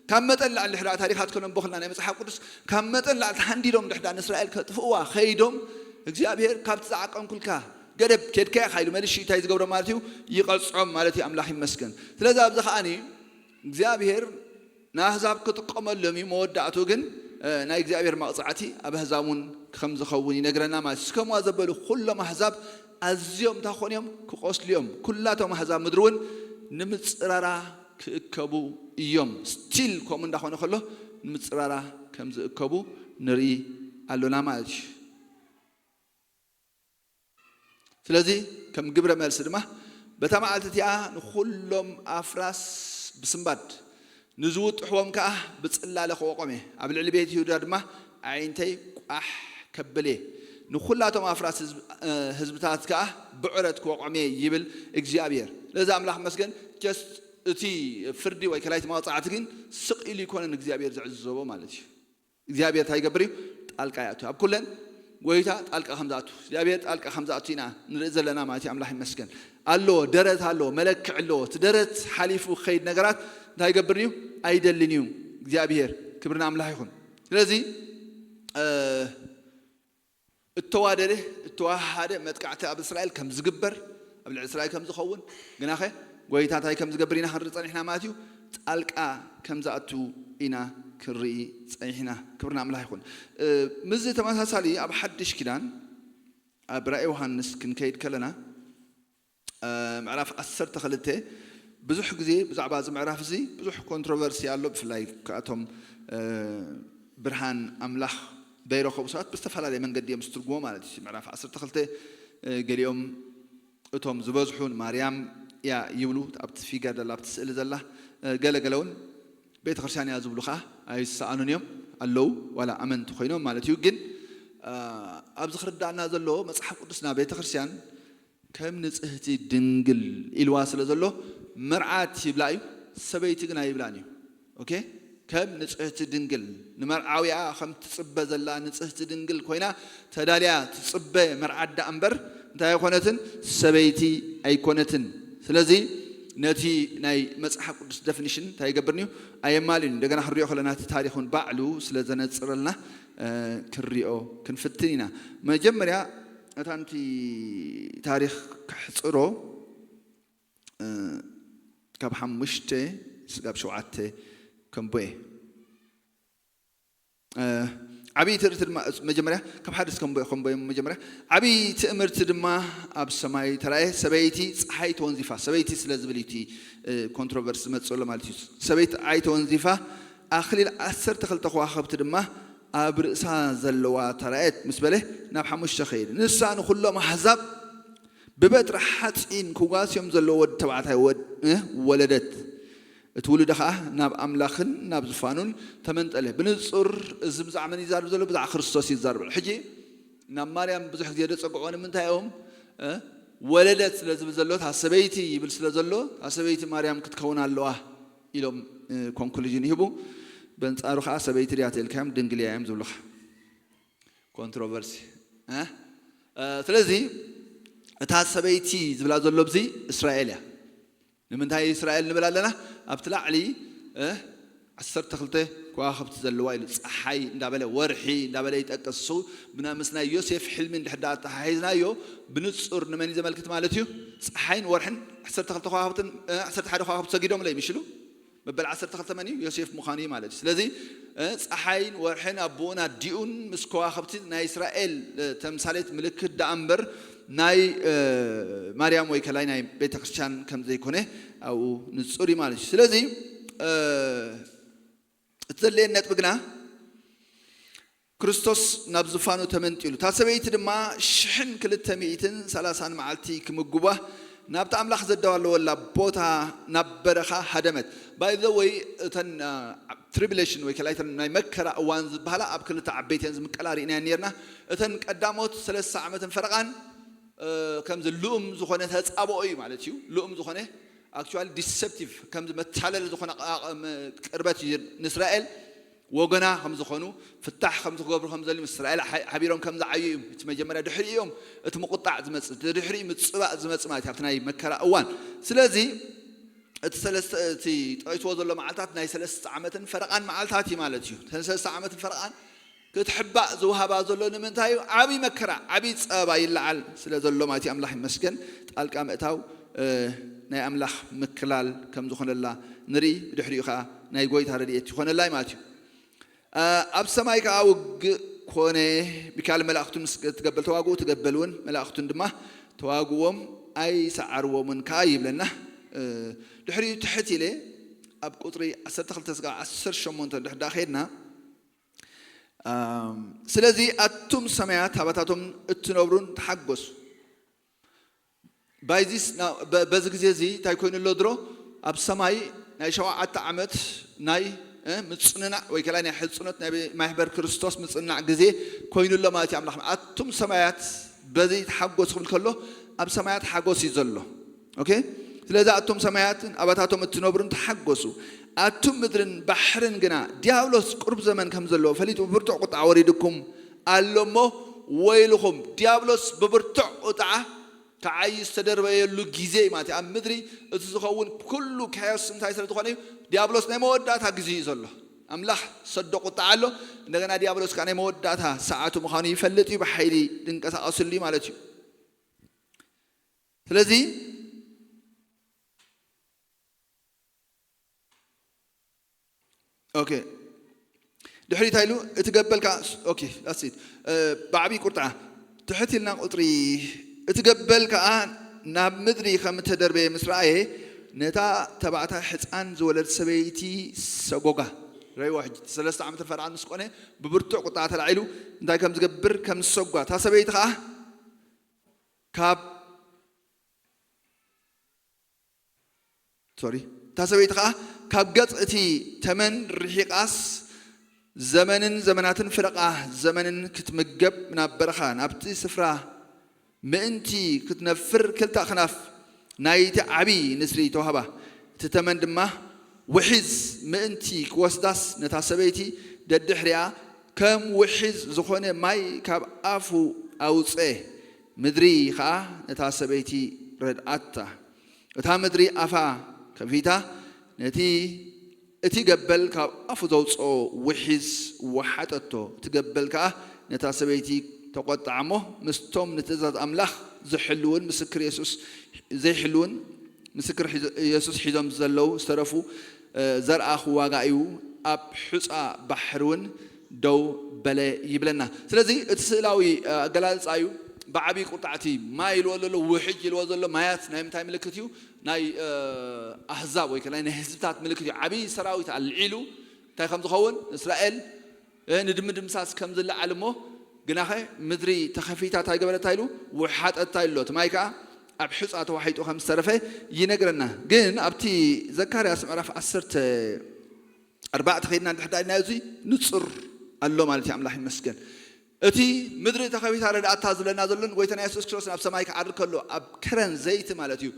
ካብ መጠን ንላዕሊ እንድሕር ደኣ ታሪኻት ከነንቦ ከለና ናይ መጽሓፍ ቅዱስ ካብ መጠን ንላዕሊ ተሃንዲዶም እንድሕር ደኣ ንእስራኤል ከጥፍእዋ ከይዶም እግዚኣብሔር ካብቲ ዝዓቀንኩልካ ገደብ ኬድካ ኢኻ ኢሉ መልሽ እንታይ ዝገብሮም ማለት እዩ ይቐጽዖም ማለት እዩ። ኣምላኽ ይመስገን። ስለዚ ኣብዚ ከዓኒ እግዚኣብሔር ንኣህዛብ ክጥቀመሎም እዩ። መወዳእቱ ግን ናይ እግዚኣብሔር መቕጻዕቲ ኣብ ኣህዛብ እውን ከም ዝኸውን ይነግረና ማለት እዩ። ዝስከምዋ ዘበሉ ኩሎም ኣህዛብ ኣዝዮም እንታይ ክኾኑ እዮም? ክቆስሉ እዮም። ኩላቶም ኣህዛብ ምድሪ እውን ንምጽራራ ክእከቡ እዮም። ስቲል ከምኡ እንዳኾነ ከሎ ንምጽራራ ከም ዝእከቡ ንርኢ ኣሎና ማለት እዩ። ስለዚ ከም ግብረ መልሲ ድማ በታ መዓልቲ እቲኣ ንኹሎም ኣፍራስ ብስንባድ ንዝውጥሕዎም ከኣ ብጽላለ ክወቖም እየ። ኣብ ልዕሊ ቤት ይሁዳ ድማ ኣዒንተይ ቋሕ ከብል እየ። ንኹላቶም ኣፍራስ ህዝብ- ህዝብታት ከኣ ብዕረት ክወቖም እየ ይብል እግዚኣብሔር። ስለዚ ኣምላኽ መስገን ጀስት እቲ ፍርዲ ወይ ከላይቲ መቕጻዕቲ ግን ስቕ ኢሉ ይኮነን እግዚኣብሔር ዝዕዘቦ ማለት እዩ። እግዚኣብሔር እንታይ ይገብር እዩ? ጣልቃ ይኣቱ። ኣብ ኩለን ጎይታ ጣልቃ ከም ዝኣቱ እግዚኣብሔር ጣልቃ ከም ዝኣቱ ኢና ንርኢ ዘለና ማለት እዩ። ኣምላኽ ይመስገን። ኣለዎ፣ ደረት ኣለዎ፣ መለክዕ ኣለዎ። እቲ ደረት ሓሊፉ ክኸይድ ነገራት እንታይ ይገብር እዩ? ኣይደልን እዩ እግዚኣብሔር። ክብርና ኣምላኽ ይኹን። ስለዚ እተዋደደ እተዋሃደ መጥቃዕቲ ኣብ እስራኤል ከም ዝግበር ኣብ ልዕሊ እስራኤል ከም ዝኸውን ግናኸ ጎይታ እንታይ ከም ዝገብር ኢና ክንርኢ ጸኒሕና ማለት እዩ። ጣልቃ ከም ዝኣቱ ኢና ክንርኢ ጸኒሕና። ክብርና ኣምላኽ ይኹን። ምስዚ ተመሳሳሊ ኣብ ሓድሽ ኪዳን ኣብ ራእይ ዮሃንስ ክንከይድ ከለና ምዕራፍ ዓሰርተ ክልተ ብዙሕ ግዜ ብዛዕባ እዚ ምዕራፍ እዚ ብዙሕ ኮንትሮቨርሲ ኣሎ። ብፍላይ ካብቶም ብርሃን ኣምላኽ ዘይረኸቡ ሰባት ብዝተፈላለየ መንገዲ እዮም ዝትርጉሞ ማለት እዩ። ምዕራፍ ዓሰርተ ክልተ ገሊኦም እቶም ዝበዝሑ ንማርያም እያ ይብሉ፣ ኣብቲ ፊገር ዘላ ኣብቲ ስእሊ ዘላ፣ ገለ ገለ እውን ቤተ ክርስቲያን እያ ዝብሉ ከዓ ኣይሰኣኑን እዮም ኣለዉ፣ ዋላ ኣመንቲ ኮይኖም ማለት እዩ። ግን ኣብዚ ክርዳእና ዘለዎ መፅሓፍ ቅዱስና ቤተ ክርስቲያን ከም ንጽህቲ ድንግል ኢልዋ ስለ ዘሎ መርዓት ይብላ እዩ፣ ሰበይቲ ግን ኣይብላን እዩ። ኦኬ፣ ከም ንጽህቲ ድንግል ንመርዓዊኣ ከም ትጽበ ዘላ ንጽህቲ ድንግል ኮይና ተዳልያ ትጽበ መርዓት ደኣ እምበር እንታይ ኣይኮነትን፣ ሰበይቲ ኣይኮነትን። ስለዚ ነቲ ናይ መጽሓፍ ቅዱስ ደፊኒሽን እንታይ ይገብርኒ እዩ? ኣየማልእን እዩ። እንደገና ክንሪኦ ከለና እቲ ታሪኽ እውን ባዕሉ ስለ ዘነጽረልና ክንሪኦ ክንፍትን ኢና። መጀመርያ እታ ንቲ ታሪኽ ክሕጽሮ ካብ ሓሙሽተ ስጋብ ሸውዓተ ከምቦ እየ። ዓብዪ ትምህርቲ ድማ መጀመርያ ካብ ሓደ እስከ ከምቦ ከምቦ እዮም። መጀመርያ ዓብዪ ትምህርቲ ድማ ኣብ ሰማይ ተራእየ። ሰበይቲ ፀሓይ ተወንዚፋ፣ ሰበይቲ ስለ ዝብል እዩ እቲ ኮንትሮቨርሲ ዝመፅእ ዘሎ ማለት እዩ። ሰበይቲ ፀሓይ ተወንዚፋ ኣኽሊል ዓሰርተ ክልተ ከዋኽብቲ ድማ ኣብ ርእሳ ዘለዋ ተራእየት ምስ በለ ናብ ሓሙሽተ ከይድ። ንሳ ንኹሎም ኣሕዛብ ብበትሪ ሓፂን ክጓስዮም ዘለዎ ወዲ ተባዕታይ ወድ- እ፣ ወለደት። እቲ ውሉዳ ኸዓ ናብ ኣምላኽን ናብ ዝፋኑን ተመንጠለ። ብንጹር እዚ ብዛዕባ መን ይዛረብ ዘሎ? ብዛዕባ ክርስቶስ እዩ ዝዛረብ። ሕጂ ናብ ማርያም ብዙሕ ግዜ ዘጸግዕዎ ንምንታይ እዮም? እ፣ ወለደት ስለ ዝብል ዘሎ፣ እታ ሰበይቲ ይብል ስለ ዘሎ፣ እታ ሰበይቲ ማርያም ክትከውን ኣለዋ ኢሎም ኮንክሉዥን ይህቡ። በንጻሩ ኸዓ ሰበይቲ ድያ ተልካዮም ድንግል እያ እዮም ዝብሉኻ። ኮንትሮቨርሲ እ? እ፣ ስለዚ እታ ሰበይቲ ዝብላ ዘሎ ኣብዚ እስራኤል እያ። ንምንታይ እስራኤል ንብል ኣለና? ኣብቲ ላዕሊ እ፣ ዓሰርተ ክልተ ከዋኽብቲ ዘለዋ ኢሉ፣ ፀሓይ እንዳበለ፣ ወርሒ እንዳበለ ይጠቅስ። እሱ ብና-፣ ምስ ናይ ዮሴፍ ሕልሚ እንድሕር ደኣ ኣተሓሒዝናዮ፣ ብንጹር ንመን እዩ ዘመልክት ማለት እዩ? ፀሓይን ወርሕን ዓሰርተ ክልተ ከዋኽብትን እ፣ ዓሰርተ ሓደ ከዋኽብቲ ሰጊዶም ለይ ምሽሉ መበል ዓሰርተ ክልተ መን እዩ? ዮሴፍ ምዃኑ እዩ ማለት እዩ። ስለዚ እ፣ ፀሓይን ወርሕን ኣቦኡን ኣዲኡን ምስ ከዋኽብቲ ናይ እስራኤል እ፣ ተምሳሌት ምልክት ደኣ እምበር ናይ እ፣ ማርያም ወይ ከላይ ናይ ቤተ ክርስቲያን ከም ዘይኮነ ኣብኡ ንጹር እዩ ማለት እዩ። ስለዚ እ፣ እቲ ዘድልየኒ ነጥቢ ግና ክርስቶስ ናብ ዝፋኑ ተመንጢሉ፣ እታ ሰበይቲ ድማ ሽሕን ክልተ ሚእትን ሰላሳን መዓልቲ ክምግቧ ናብቲ ኣምላኽ ዘዳዋለወላ ቦታ ናብ በረኻ ሃደመት። ባይ ዘ ወይ እተን ትሪቢሌሽን ወይ ከላይ እተን ናይ መከራ እዋን ዝበሃላ ኣብ ክልተ ዓበይቲ እየን ዝምቀላ ርኢናየን ነርና። እተን ቀዳሞት ሰለስተ ዓመትን ፈረቓን እ፣ ከምዚ ልኡም ዝኾነ ተጻብኦ እዩ ማለት እዩ። ልኡም ዝኾነ ኣክቹዋሊ ዲሰፕቲቭ ከምዚ መታለሊ ዝኾነ ኣቐ-፣ ኣቐ-፣ ም-፣ ቅርበት እዩ ንእስራኤል ወገና ከም ዝኾኑ፣ ፍታሕ ከም ዝገብሩ ከም ዘልዩ ምስ እስራኤል ሓ-፣ ሓቢሮም ከም ዝዓዩ እዮም። እቲ መጀመርያ ድሕሪ እዮም እቲ ምቁጣዕ ዝመጽእ፣ ድሕሪ ምጽባእ ዝመጽእ ማለት እዩ ኣብቲ ናይ መከራ እዋን። ስለዚ እቲ ሰለስተ፣ እቲ ጠቒስዎ ዘሎ መዓልታት ናይ ሰለስተ ዓመትን ፈረቓን መዓልታት እዩ ማለት እዩ። እተን ሰለስተ ዓመትን ፈረቓን ክትሕባእ ዝውሃባ ዘሎ ንምንታይ እዩ? ዓብዪ መከራ፣ ዓብዪ ጸበባ ይለዓል ስለ ዘሎ ማለት እዩ። ኣምላኽ ይመስገን። ጣልቃ ምእታው እ፣ ናይ ኣምላኽ ምክላል ከም ዝኾነላ ንርኢ። ብድሕሪኡ ኸዓ ናይ ጎይታ ረድኤት ይኾነላ እዩ ማለት እዩ። እ፣ ኣብ ሰማይ ከኣ ውግእ ኮነ። ሚካኤል መላእኽቱ ምስ ትገበል ተዋግኡ፣ ትገበል እውን መላእኽቱን ድማ ተዋግዎም ኣይሰዓርዎምን ከኣ ይብለና። እ፣ ድሕሪኡ ትሕት ኢለ ኣብ ቁጽሪ ዓሰርተ ክልተ ስጋብ ዓሰርተ ሸሞንተ እንድሕር ደኣ ከድና፣ ኣም፣ ስለዚ ኣቱም ሰማያት ኣባታቶም እትነብሩን ተሓጎሱ። ባይዚስ ና-፣ በ-፣ በዚ ግዜ እዚ እንታይ ኮይኑ ኣሎ ድሮ? ኣብ ሰማይ ናይ ሸውዓተ ዓመት ናይ፣ እ፣ ምጽንናዕ ወይ ከላይ ናይ ሕጽኖት ናይ ማሕበር ክርስቶስ ምጽንናዕ ግዜ ኮይኑ ኣሎ ማለት እዩ። ኣምላኽ ኣቱም ሰማያት በዚ ተሓጎሱ ክብል ከሎ ኣብ ሰማያት ሓጎስ እዩ ዘሎ። ኦኬ? ስለዚ ኣቱም ሰማያትን ኣባታቶም እትነብሩን ተሓጎሱ። ኣቱም ምድርን ባሕርን ግና ዲያብሎስ ቁሩብ ዘመን ከም ዘለዎ ፈሊጡ ብብርቱዕ ቁጥዓ ወሪድኩም ኣሎ እሞ ወይልኹም። ዲያብሎስ ብብርቱዕ ቁጥዓ ክዓዪ ዝተደርበየሉ ግዜ እዩ ማለት እዩ። ኣብ ምድሪ እቲ ዝኸውን ኩሉ ካዮስ እንታይ ስለ ዝኾነ እዩ? ዲያብሎስ ናይ መወዳእታ ግዜ እዩ ዘሎ። ኣምላኽ ሰዶ ቁጥዓ ኣሎ። እንደገና ዲያብሎስ ከዓ ናይ መወዳእታ ሰዓቱ ምዃኑ ይፈልጥ እዩ። ብሓይሊ ድንቀሳቐስሉ እዩ ማለት እዩ። ስለዚ ኦኬ፣ ድሕሪ እንታይ ኢሉ? እቲ ገበል ከዓ፣ ኦኬ፣ that's it። እ፣ ብዓብዪ ቁርጣ ትሕት ኢልና ቁፅሪ፣ እቲ ገበል ከዓ ናብ ምድሪ ከም እተደርበየ ምስ ረኣየ፣ ነታ ተባዕታይ ሕፃን ዝወለድ ሰበይቲ ሰጎጋ። ረእይዋ ሕጂ፣ ሰለስተ ዓመትን ፈርቓን ምስ ኮነ፣ ብብርቱዕ ቁጣ ተላዒሉ እንታይ ከም ዝገብር ከም ዝሰጓ፣ እታ ሰበይቲ ከዓ ካብ ሶሪ፣ እታ ሰበይቲ ኸዓ ካብ ገጽ እቲ ተመን ርሒቓስ ዘመንን ዘመናትን ፍረቓ ዘመንን ክትምገብ ናብ በረኻ ናብቲ ስፍራ ምእንቲ ክትነፍር ክልተ ኣኽናፍ ናይቲ ዓቢ ንስሪ ተዋህባ። እቲ ተመን ድማ ውሒዝ ምእንቲ ክወስዳስ ነታ ሰበይቲ ደድሕሪኣ ከም ውሒዝ ዝኾነ ማይ ካብ ኣፉ ኣውፀ። ምድሪ ኸዓ ነታ ሰበይቲ ረድኣታ። እታ ምድሪ ኣፋ ከፊታ ነቲ እቲ ገበል ካብ ኣፉ ዘውፅኦ ውሒዝ ወሓጠቶ። እቲ ገበል ከዓ ነታ ሰበይቲ ተቆጥዓ እሞ ምስቶም ንትእዛዝ ኣምላኽ ዝሕልውን ምስክር የሱስ ዘይሕልውን ምስክር ሒዞ- የሱስ ሒዞም ዘለዉ ዝተረፉ እ፣ ዘርኣ ክዋጋ እዩ ኣብ ሑፃ ባሕሪ እውን ደው በለ ይብለና። ስለዚ እቲ ስእላዊ እ፣ ኣገላልፃ እዩ። ብዓብዪ ቁርጣዕቲ ማይ ኢልዎ ዘሎ ውሕጅ ኢልዎ ዘሎ ማያት ናይ ምንታይ ምልክት እዩ? ናይ እ፣ ኣህዛብ ወይ ከ ናይ ህዝብታት ምልክት እዩ። ዓብዪ ሰራዊት ኣልዒሉ እንታይ ከም ዝኸውን እስራኤል እ፣ ንድምድምሳስ ከም ዝለዓል እሞ ግናኸ ምድሪ ተኸፊታ እንታይ ገበረታ ኢሉ ውሓጠታ ኢሎ። እቲ ማይ ከዓ ኣብ ሕፃ ተዋሒጡ ከም ዝተረፈ ይነግረና። ግን ኣብቲ ዘካርያስ ምዕራፍ ዓሰርተ ኣርባዕተ ከይድና እንድሕር ዳኢልና እዚ ንጹር ኣሎ ማለት እዩ። ኣምላኽ ይመስገን። እቲ ምድሪ ተኸፊታ ረድኣታ ዝብለና ዘሎን ጎይታና የሱስ ክርስቶስ ናብ ሰማይ ክዓርግ ከሎ ኣብ ከረን ዘይቲ ማለት እዩ።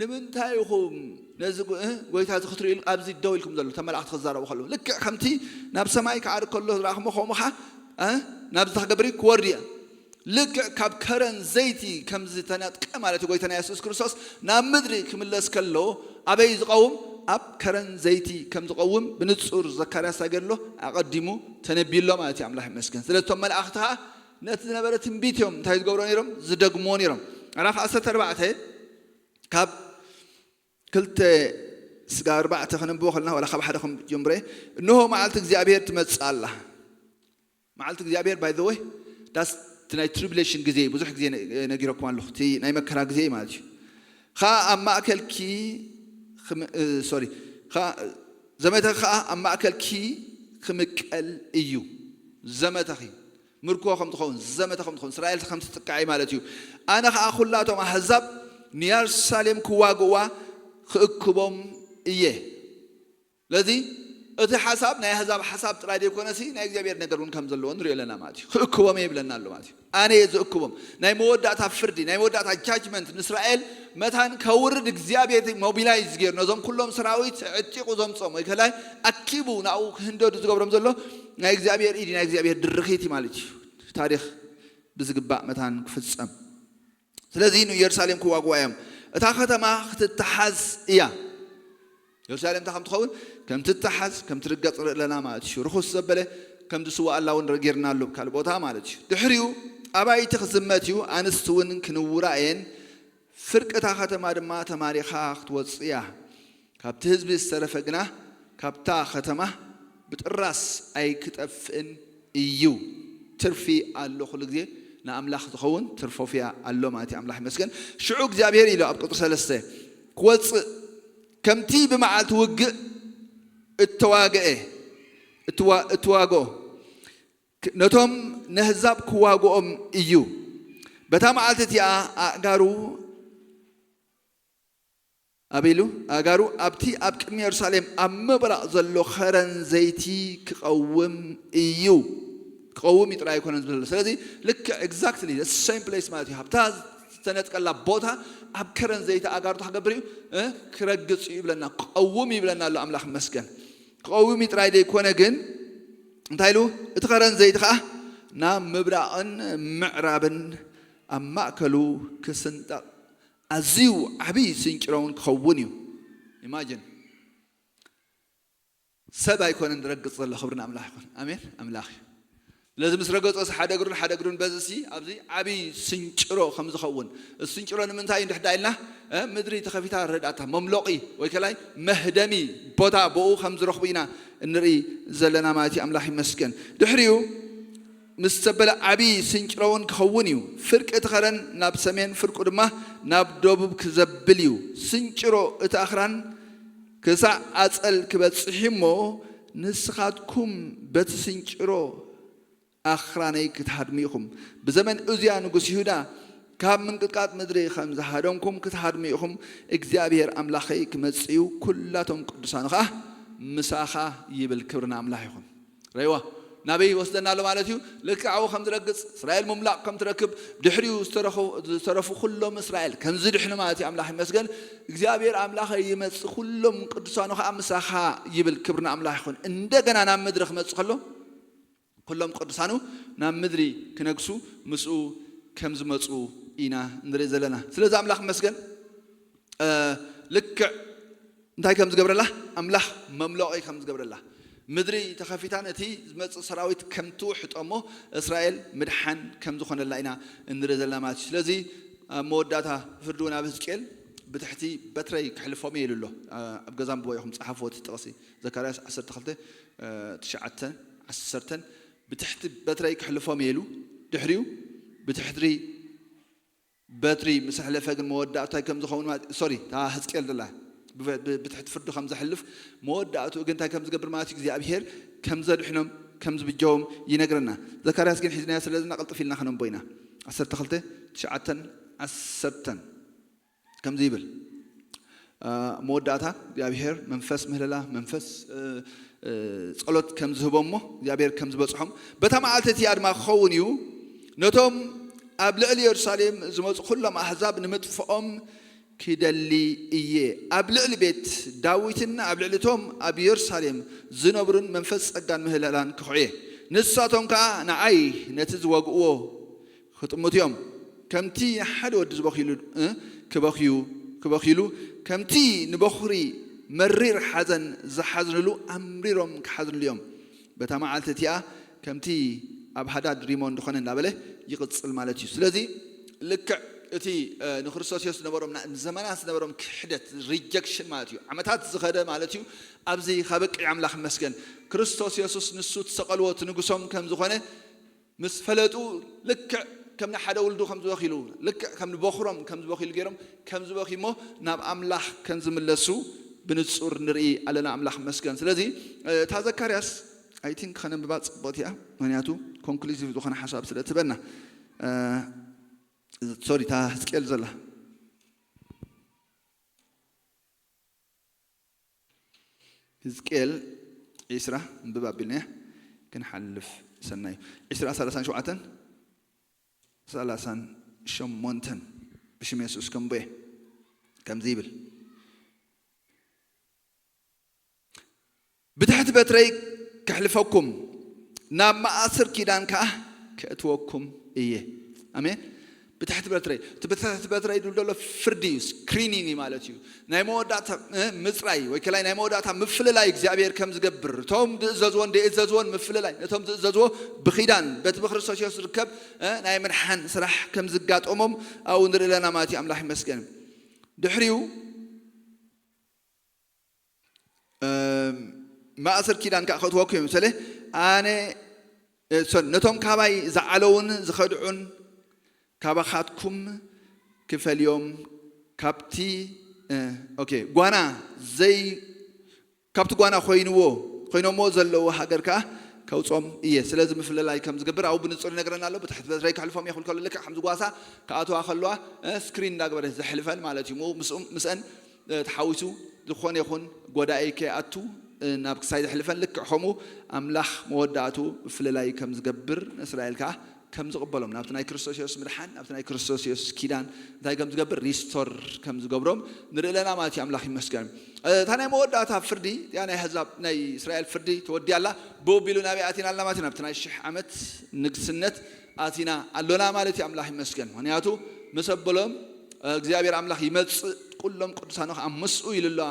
ንምንታይ ኢኹም ነዚ ጎ- እ፣ ጎይታ እዚ ክትርእዩ ኢሉ ኣብዚ ደው ኢልኩም ዘሎ ተመላእኽቲ ክዛረቡ ከለዉ ልክዕ ከምቲ ናብ ሰማይ ክዓርግ ከሎ ዝረኣኹሞ ከምኡ ኸዓ እ፣ ናብዚ ተክገብር እዩ ክወርድ እየ። ልክዕ ካብ ከረን ዘይቲ ከም ዝተነጥቀ ማለት እዩ። ጎይታና የሱስ ክርስቶስ ናብ ምድሪ ክምለስ ከሎ ኣበይ ዝቐውም? ኣብ ከረን ዘይቲ ከም ዝቐውም ብንጹር ዘካርያስ ኣገድሎ ኣቐዲሙ ተነቢሎ ማለት እዩ። ኣምላኽ ይመስገን። ስለቶም መላእኽቲ ኸዓ ነቲ ዝነበረ ትንቢት እዮም እንታይ ዝገብሮ ነይሮም? ዝደግሞ ነይሮም። ምዕራፍ ዓሰርተ ኣርባዕተ ካብ ክልተ ስጋ ኣርባዕተ ከነንብቦ ከለና ዋላ ካብ ሓደ ከም ጀምረ እንሆ መዓልቲ እግዚኣብሔር ትመጽእ ኣላ። መዓልቲ እግዚኣብሔር ባይ ዘ ወይ ዳስ ናይ ትሪቡሌሽን ግዜ ብዙሕ ግዜ ነጊረኩም ኣለኹ። እቲ ናይ መከራ ግዜ ማለት እዩ። ኸዓ ኣብ ማእከልኪ ሶሪ ዘመተኺ ኸዓ ኣብ ማእከልኪ ክምቀል እዩ። ዘመተኺ ምርኮ ከም ትኸውን ዘመተ ከም ትኸውን እስራኤል ከም ትጥቃዕ ማለት እዩ። ኣነ ኸዓ ኩላቶም ኣህዛብ ንየሩሳሌም ክዋግእዋ ክእክቦም እየ። ስለዚ እቲ ሓሳብ ናይ ኣህዛብ ሓሳብ ጥራይ ዘይኮነሲ ናይ እግዚኣብሔር ነገር እውን ከም ዘለዎ ንሪኦ ኣለና ማለት እዩ። ክእክቦም እየ ይብለና ኣሎ ማለት እዩ። ኣነ እየ ዝእክቦም። ናይ መወዳእታ ፍርዲ ናይ መወዳእታ ጃጅመንት ንእስራኤል መታን ከውርድ እግዚኣብሔር ሞቢላይዝ ገይሩ ነዞም ኩሎም ሰራዊት ዕጢቑ ዘምፆም ወይ ከላይ ኣኪቡ ናብኡ ክህንደዱ ዝገብሮም ዘሎ ናይ እግዚኣብሔር ኢድ ናይ እግዚኣብሔር ድርኺት ማለት እዩ። ታሪክ ብዝግባእ መታን ክፍፀም። ስለዚ ንኢየሩሳሌም ክዋግዋ እዮም። እታ ከተማ ክትተሓዝ እያ። ኢየሩሳሌም እንታይ ከም ትኸውን ከም ትተሓዝ ከም ትርገፅ ንርኢ ኣለና ማለት እዩ። ርኹስ ዘበለ ከም ዝስዋኣላ እውን ርጌርና ኣሎ ካልእ ቦታ ማለት እዩ። ድሕሪኡ ኣባይቲ ክዝመት እዩ፣ ኣንስቲ እውን ክንውራ እየን። ፍርቂ እታ ከተማ ድማ ተማሪኻ ክትወፅእ እያ። ካብቲ ህዝቢ ዝተረፈ ግና ካብታ ከተማ ብጥራስ ኣይክጠፍእን እዩ። ትርፊ ኣሎ፣ ኩሉ ግዜ ንኣምላኽ ዝኸውን ትርፎፍያ ኣሎ ማለት እዩ። ኣምላኽ ይመስገን። ሽዑ እግዚኣብሔር ኢሉ ኣብ ቁፅሪ ሰለስተ ክወፅእ ከምቲ ብመዓልቲ ውግእ እተዋግአ እትዋ- እትዋግኦ ነቶም ነህዛብ ክዋግኦም እዩ። በታ መዓልቲ እቲኣ ኣእጋሩ ኣበይ ኢሉ ኣእጋሩ ኣብቲ ኣብ ቅድሚ የሩሳሌም ኣብ ምብራቕ ዘሎ ኸረን ዘይቲ ክቐውም እዩ። ክቐውም እዩ ጥራይ ኣይኮነን ዝብል ዘሎ። ስለዚ ልክዕ exactly the same place ማለት እዩ። ኣብታ ዝተነጥቀላ ቦታ ኣብ ከረን ዘይቲ ኣእጋሩ እንታይ ክገብር እዩ እ ክረግጽ እዩ ይብለና። ክቐውም እዩ ይብለና ኣሎ። ኣምላኽ ይመስገን። ክቐውም እዩ ጥራይ ዘይኮነ ግን እንታይ ኢሉ? እቲ ኸረን ዘይቲ ኸዓ ናብ ምብራቕን ምዕራብን ኣብ ማእከሉ ክስንጠቕ ኣዝዩ ዓብዪ ስንጭሮ እውን ክኸውን እዩ። ኢማጅን ሰብ ኣይኮነን ዝረግጽ ዘሎ። ክብሪ ንኣምላኽ ይኹን። ኣሜን። ኣምላኽ እዩ። ስለዚ ምስ ረገጾ ሓደ እግሩን ሓደ እግሩን በዚ ሲ ኣብዚ ዓብዪ ስንጭሮ ከም ዝኸውን። እዚ ስንጭሮ ንምንታይ እዩ እንድሕዳ ኢልና እ፣ ምድሪ ተኸፊታ ረዳእታ መምሎቒ ወይ ከላይ መህደሚ ቦታ ብኡ ከም ዝረኽቡ ኢና እንርኢ ዘለና ማለት እዩ። ኣምላኽ ይመስገን። ድሕሪኡ ምስ ዘበለ ዓብዪ ስንጭሮ እውን ክኸውን እዩ። ፍርቂ እቲ ኸረን ናብ ሰሜን፣ ፍርቁ ድማ ናብ ደቡብ ክዘብል እዩ። ስንጭሮ እቲ ኣኽራን ክሳዕ ኣጸል ክበጽሕ እሞ ንስኻትኩም በቲ ስንጭሮ ኣኽራነይ ክትሃድሙ ኢኹም። ብዘመን ኡዝያ ንጉስ ይሁዳ ካብ ምንቅጥቃጥ ምድሪ ከም ዝሃደምኩም ክትሃድሙ ኢኹም። እግዚኣብሔር ኣምላኸይ ክመጽእ እዩ፣ ኩላቶም ቅዱሳኑ ኸዓ ምሳኻ ይብል። ክብሪ ንኣምላኽ ይኹን። ረይዋ ናበይ ይወስደና ኣሎ ማለት እዩ? ልክዕ ኣብኡ ከም ዝረግጽ፣ እስራኤል ምምላቕ ከም ትረክብ፣ ድሕሪኡ ዝተረኹ-፣ ዝተረፉ ኩሎም እስራኤል ከም ዝድሕኑ ማለት እዩ። ኣምላኽ ይመስገን። እግዚኣብሔር ኣምላኸ ይመጽእ፣ ኩሎም ቅዱሳኑ ኸዓ ምሳኻ ይብል። ክብሪ ንኣምላኽ ይኹን። እንደገና ናብ ምድሪ ክመጽእ ከሎ፣ ኩሎም ቅዱሳኑ ናብ ምድሪ ክነግሱ ምስኡ ከም ዝመጹ ኢና ንርኢ ዘለና። ስለዚ ኣምላኽ ይመስገን። እ፣ ልክዕ እንታይ ከም ዝገብረላ፣ ኣምላኽ መምለቒ ከም ዝገብረላ፣ ምድሪ ተኸፊታ ነቲ ዝመጽእ ሰራዊት ከም ትውሕጦ እሞ፣ እስራኤል ምድሓን ከም ዝኾነላ ኢና እንርኢ ዘለና ማለት እዩ። ስለዚ ኣብ መወዳእታ ፍርዲ እውን ኣብ ህዝቅኤል ብትሕቲ በትረይ ክሕልፎም እየ ኢሉ ኣሎ። ኣብ ገዛ ኣንብቦ ኢኹም፣ ጸሓፍዎ እቲ ጥቕሲ። ዘካርያስ ዓሰርተ ክልተ፣ እ፣ ትሽዓተን ዓሰርተን፣ ብትሕቲ በትረይ ክሕልፎም እየ ኢሉ፣ ድሕሪኡ ብትሕቲ በትሪ ምስ ኣሕለፈ ግን መወዳእቱ እንታይ ከም ዝኸውን ማለት፣ ሶሪ፣ እታ ህዝቅኤል ዘላ ብ-፣ ብ-፣ ብትሕቲ ፍርዱ ከም ዘሕልፍ፣ መወዳእቱ ግን እንታይ ከም ዝገብር ማለት እዩ፣ እግዚኣብሄር ከም ዘድሕኖም ከም ዝብጀዎም ይነግረና። ዘካርያስ ግን ሒዝናዮ ስለ ዘለና ቅልጥፍ ኢልና ከነንቦ ኢና። ዓሰርተ ክልተ፣ ትሽዓተን ዓሰርተን ከምዚ ይብል። እ፣ መወዳእታ እግዚኣብሄር መንፈስ ምህለላ፣ መንፈስ፣ እ፣ እ፣ ጸሎት ከም ዝህቦም እሞ እግዚኣብሄር ከም ዝበጽሖም፣ በታ መዓልቲ እቲኣ ድማ ክኸውን እዩ፣ ነቶም ኣብ ልዕሊ የሩሳሌም ዝመጹ ኩሎም ኣህዛብ ንምጥፍኦም ክደሊ እየ። ኣብ ልዕሊ ቤት ዳዊትን ኣብ ልዕሊ እቶም ኣብ የሩሳሌም ዝነብሩን መንፈስ ጸጋን ምህለላን ክኹዕ እየ። ንሳቶም ከኣ ንዓይ ነቲ ዝወግእዎ ክጥምቱ እዮም። ከምቲ ንሓደ ወዲ ዝበኽዩሉ፣ እ፣ ክበኽዩ፣ ክበኽዩሉ፣ ከምቲ ንበኹሪ መሪር ሓዘን ዝሓዝንሉ ኣምሪሮም ክሓዝንሉ እዮም። በታ መዓልቲ እቲኣ ከምቲ ኣብ ሃዳድ ሪሞን ዝኾነ እንዳበለ ይቕጽል ማለት እዩ። ስለዚ ልክዕ እቲ፣ እ፣ ንክርስቶስ የሱስ ዝነበሮም ና-፣ ንዘመናት ዝነበሮም ክሕደት፣ ሪጀክሽን ማለት እዩ። ዓመታት ዝኸደ ማለት እዩ። ኣብዚ ከበቅዕ ኣምላኽ ይመስገን። ክርስቶስ የሱስ ንሱ እተቐልዎ እቲ ንጉሶም ከም ዝኾነ ምስ ፈለጡ፣ ልክዕ ከም ንሓደ ውልዱ ከም ዝበኺሉ፣ ልክዕ ከም ንበኹሮም ከም ዝበኺሉ ገይሮም ከም ዝበኺ እሞ ናብ ኣምላኽ ከም ዝምለሱ ብንጹር ንርኢ ኣለና። ኣምላኽ ይመስገን። ስለዚ፣ እ፣ እታ ዘካርያስ፣ ኣይ ቲንክ፣ ከነንብባ ጽብቕቲ እያ። ምኽንያቱ ኮንክሉዚቭ ዝኾነ ሓሳብ ስለ ትህበና። እ፣ ሶሪ፣ እታ ህዝቅኤል ዘላ። ህዝቅኤል ዒስራ እንብብ ኣቢልና ክንሓልፍ ሰናይ እዩ። ዒስራ፣ ሰላሳን ሸውዓተን፣ ሰላሳን ሸሞንተን፣ ብሽም የሱስ ከንብቦ እየ። ከምዚ ይብል፣ ብትሕቲ በትረይ ከሕልፈኩም፣ ናብ መኣስር ኪዳን ከኣ ከእትወኩም እየ። ኣሜን። ብትሕቲ በትረይ፣ እቲ ብትሕቲ በትረይ ዝብል ዘሎ ፍርዲ እዩ፣ ስክሪኒንግ ማለት እዩ። ናይ መወዳእታ፣ እ፣ ምጽራይ ወይ ከላይ ናይ መወዳእታ ምፍልላይ እግዚኣብሔር ከም ዝገብር፣ እቶም ዝእዘዝዎን ዘይእዘዝዎን ምፍልላይ፣ ነቶም ዝእዘዝዎ ብኺዳን በቲ ብክርስቶስ የሱስ ዝርከብ፣ እ፣ ናይ ምድሓን ስራሕ ከም ዝጋጠሞም ኣብኡ ንርኢ ኣለና ማለት እዩ። ኣምላኽ ይመስገን። ድሕሪኡ እም፣ ማእሰር ኪዳን ከኣ ከእትወኩም እዮም። ስለ ኣነ፣ እ፣ ሶሪ፣ ነቶም ካባይ ዝዓለዉን ዝኸድዑን ካባኻትኩም ክፈልዮም፣ ካብቲ፣ እ፣ ኦኬ፣ ጓና ዘይ-፣ ካብቲ ጓና ኮይንዎ፣ ኮይኖምዎ ዘለዉ ሃገር ከኣ ከውጾም እየ። ስለዚ ምፍልላይ ከም ዝገብር ኣብኡ ብንጹር ይነግረና ኣሎ። ብትሕቲ በትረይ ከሕልፎም እየ ክብል ከሎ፣ ልክዕ ከምዚ ጓሳ ክኣትዋ ከለዋ፣ እ፣ ስክሪን እንዳገበረ ዘሕልፈን ማለት እዩ። ም-፣ ምስኡም-፣ ምስአን እ፣ ተሓዊሱ ዝኾነ ይኹን ጎዳኢ ከይኣቱ፣ እ፣ ናብ ክሳይ ዘሕልፈን፣ ልክዕ ከምኡ ኣምላኽ መወዳእቱ ብፍልላይ ከም ዝገብር፣ ንእስራኤል ከኣ ከም ዝቕበሎም፣ ናብቲ ናይ ክርስቶስ የሱስ ምድሓን፣ ናብቲ ናይ ክርስቶስ የሱስ ኪዳን እንታይ ከም ዝገብር፣ ሪስቶር ከም ዝገብሮም ንርኢ ኣለና ማለት እዩ። ኣምላኽ ይመስገን። እ፣ እታ ናይ መወዳእታ ፍርዲ፣ እቲኣ ናይ ኣህዛብ፣ ናይ እስራኤል ፍርዲ ተወዲኣ ኣላ። ብኡ ኣቢሉ ናበይ ኣቲና ኣለና ማለት እዩ? ናብቲ ናይ ሽሕ ዓመት ንግስነት ኣቲና ኣሎና ማለት እዩ። ኣምላኽ ይመስገን። ምኽንያቱ ምስ ኣበሎም፣ እግዚኣብሔር ኣምላኽ ይመጽእ፣ ኩሎም ቅዱሳኑ ኸዓ ምስኡ ኢሉ ኣሎ።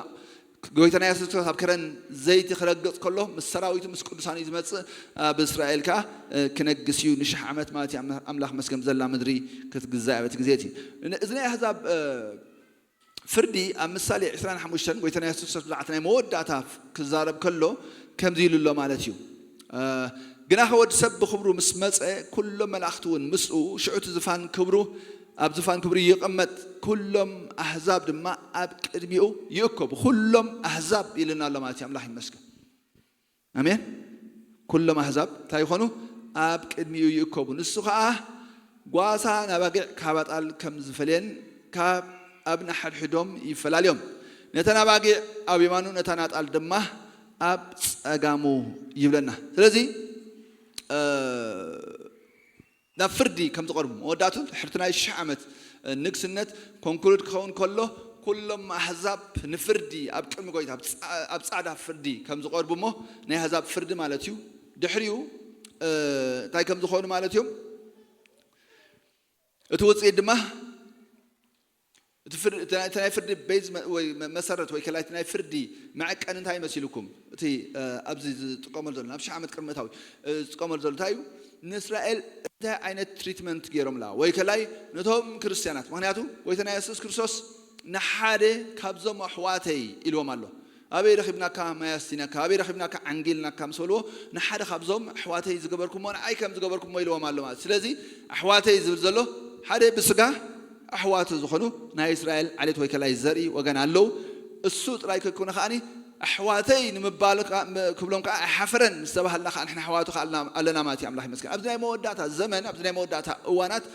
ጎይታና የሱስ ክርስቶስ ኣብ ከረን ዘይቲ ክረግጽ ከሎ፣ ምስ ሰራዊቱ፣ ምስ ቅዱሳኑ እዩ ዝመጽእ። ኣብ እስራኤል ከኣ፣ እ፣ ክነግስ እዩ ንሽሕ ዓመት ማለት እዩ። ኣም-፣ ኣምላኽ መስገን ዘላ ምድሪ ክትግዛእ እያ በቲ ግዜ እቲ። ን-፣ እዚ ናይ ኣህዛብ፣ እ፣ ፍርዲ ኣብ ምሳሌ ዕስራን ሓሙሽተን ጎይታና የሱስ ክርስቶስ ብዛዕባ ናይ መወዳእታ ክዛረብ ከሎ ከምዚ ኢሉ ኣሎ ማለት እዩ። እ፣ ግናኸ ወዲ ሰብ ብኽብሩ ምስ መጸ፣ ኩሎም መላእኽቲ እውን ምስኡ፣ ሽዑ እቲ ዝፋን ክብሩ፣ ኣብ ዝፋን ክብሩ ይቕመጥ፣ ኩሎም ኣህዛብ ድማ ኣብ ቅድሚኡ ይእከቡ። ኩሎም ኣህዛብ ኢልና ኣሎ ማለት እዩ። ኣምላኽ ይመስገን። ኣሜን። ኩሎም ኣህዛብ እንታይ ይኾኑ? ኣብ ቅድሚኡ ይእከቡ። ንሱ ኸዓ ጓሳ ናባጊዕ ካብ ኣጣል ከም ዝፈልየን ካብ ኣብ ንሓድሕዶም ይፈላልዮም። ነተን ኣባጊዕ ኣብ የማኑ፣ ነተን ኣጣል ድማ ኣብ ጸጋሙ ይብለና። ስለዚ እ፣ ናብ ፍርዲ ከም ዝቐርቡ መወዳእቱ ድሕርቲ ናይ ሽሕ ዓመት፣ እ፣ ንግስነት ኮንክሉድ ክኸውን ከሎ፣ ኩሎም ኣህዛብ ንፍርዲ ኣብ ቅድሚ ጎይታ ኣብ ጻ-፣ ኣብ ጻዕዳ ፍርዲ ከም ዝቐርቡ እሞ፣ ናይ ኣህዛብ ፍርዲ ማለት እዩ። ድሕሪኡ፣ እ፣ እንታይ ከም ዝኾኑ ማለት እዮም። እቲ ውጽኢት ድማ እቲ ፍር-፣ እቲ ናይ፣ እቲ ናይ ፍርዲ ቤዝ መ-፣ ወይ መ-፣ መሰረት ወይ ከላይ እቲ ናይ ፍርዲ መዐቀኒ እንታይ መሲልኩም? እቲ፣ እ፣ ኣብዚ ዝጥቀመሉ ዘሎ፣ ናብ ሽሕ ዓመት ቅድሚ ምእታው፣ እ፣ ዝጥቀመሉ ዘሎ እንታይ እዩ? ንእስራኤል እንታይ ዓይነት ትሪትመንት ገይሮምላ? ወይ ከላይ ነቶም ክርስትያናት፣ ምኽንያቱ ጎይታና የሱስ ክርስቶስ ንሓደ ካብዞም ኣሕዋተይ ኢልዎም ኣሎ። ኣበይ ረኺብናካ ማይ ኣስቲናካ? ኣበይ ረኺብናካ ዓንጊልናካ? ምስ በልዎ፣ ንሓደ ካብዞም ኣሕዋተይ ዝገበርኩሞ ንዓይ ከም ዝገበርኩሞ ኢልዎም ኣሎ ማለት። ስለዚ ኣሕዋተይ ዝብል ዘሎ ሓደ ብስጋ ኣሕዋቱ ዝኾኑ ናይ እስራኤል ዓሌት ወይ ከላይ ዘርኢ ወገን ኣለዉ። እሱ ጥራይ ከይኮነ ከኣኒ ኣሕዋተይ ንምባል ከኣ፣ ም-፣ ክብሎም ከኣ ኣይሓፈረን። ምስ ተባሃልና ከኣ ንሕና ኣሕዋቱ ከኣ ኣለና፣ ኣለና ማለት እዩ። ኣምላኽ ይመስገን። ኣብዚ ናይ መወዳእታ ዘመን፣ ኣብዚ ናይ መወዳእታ እዋናት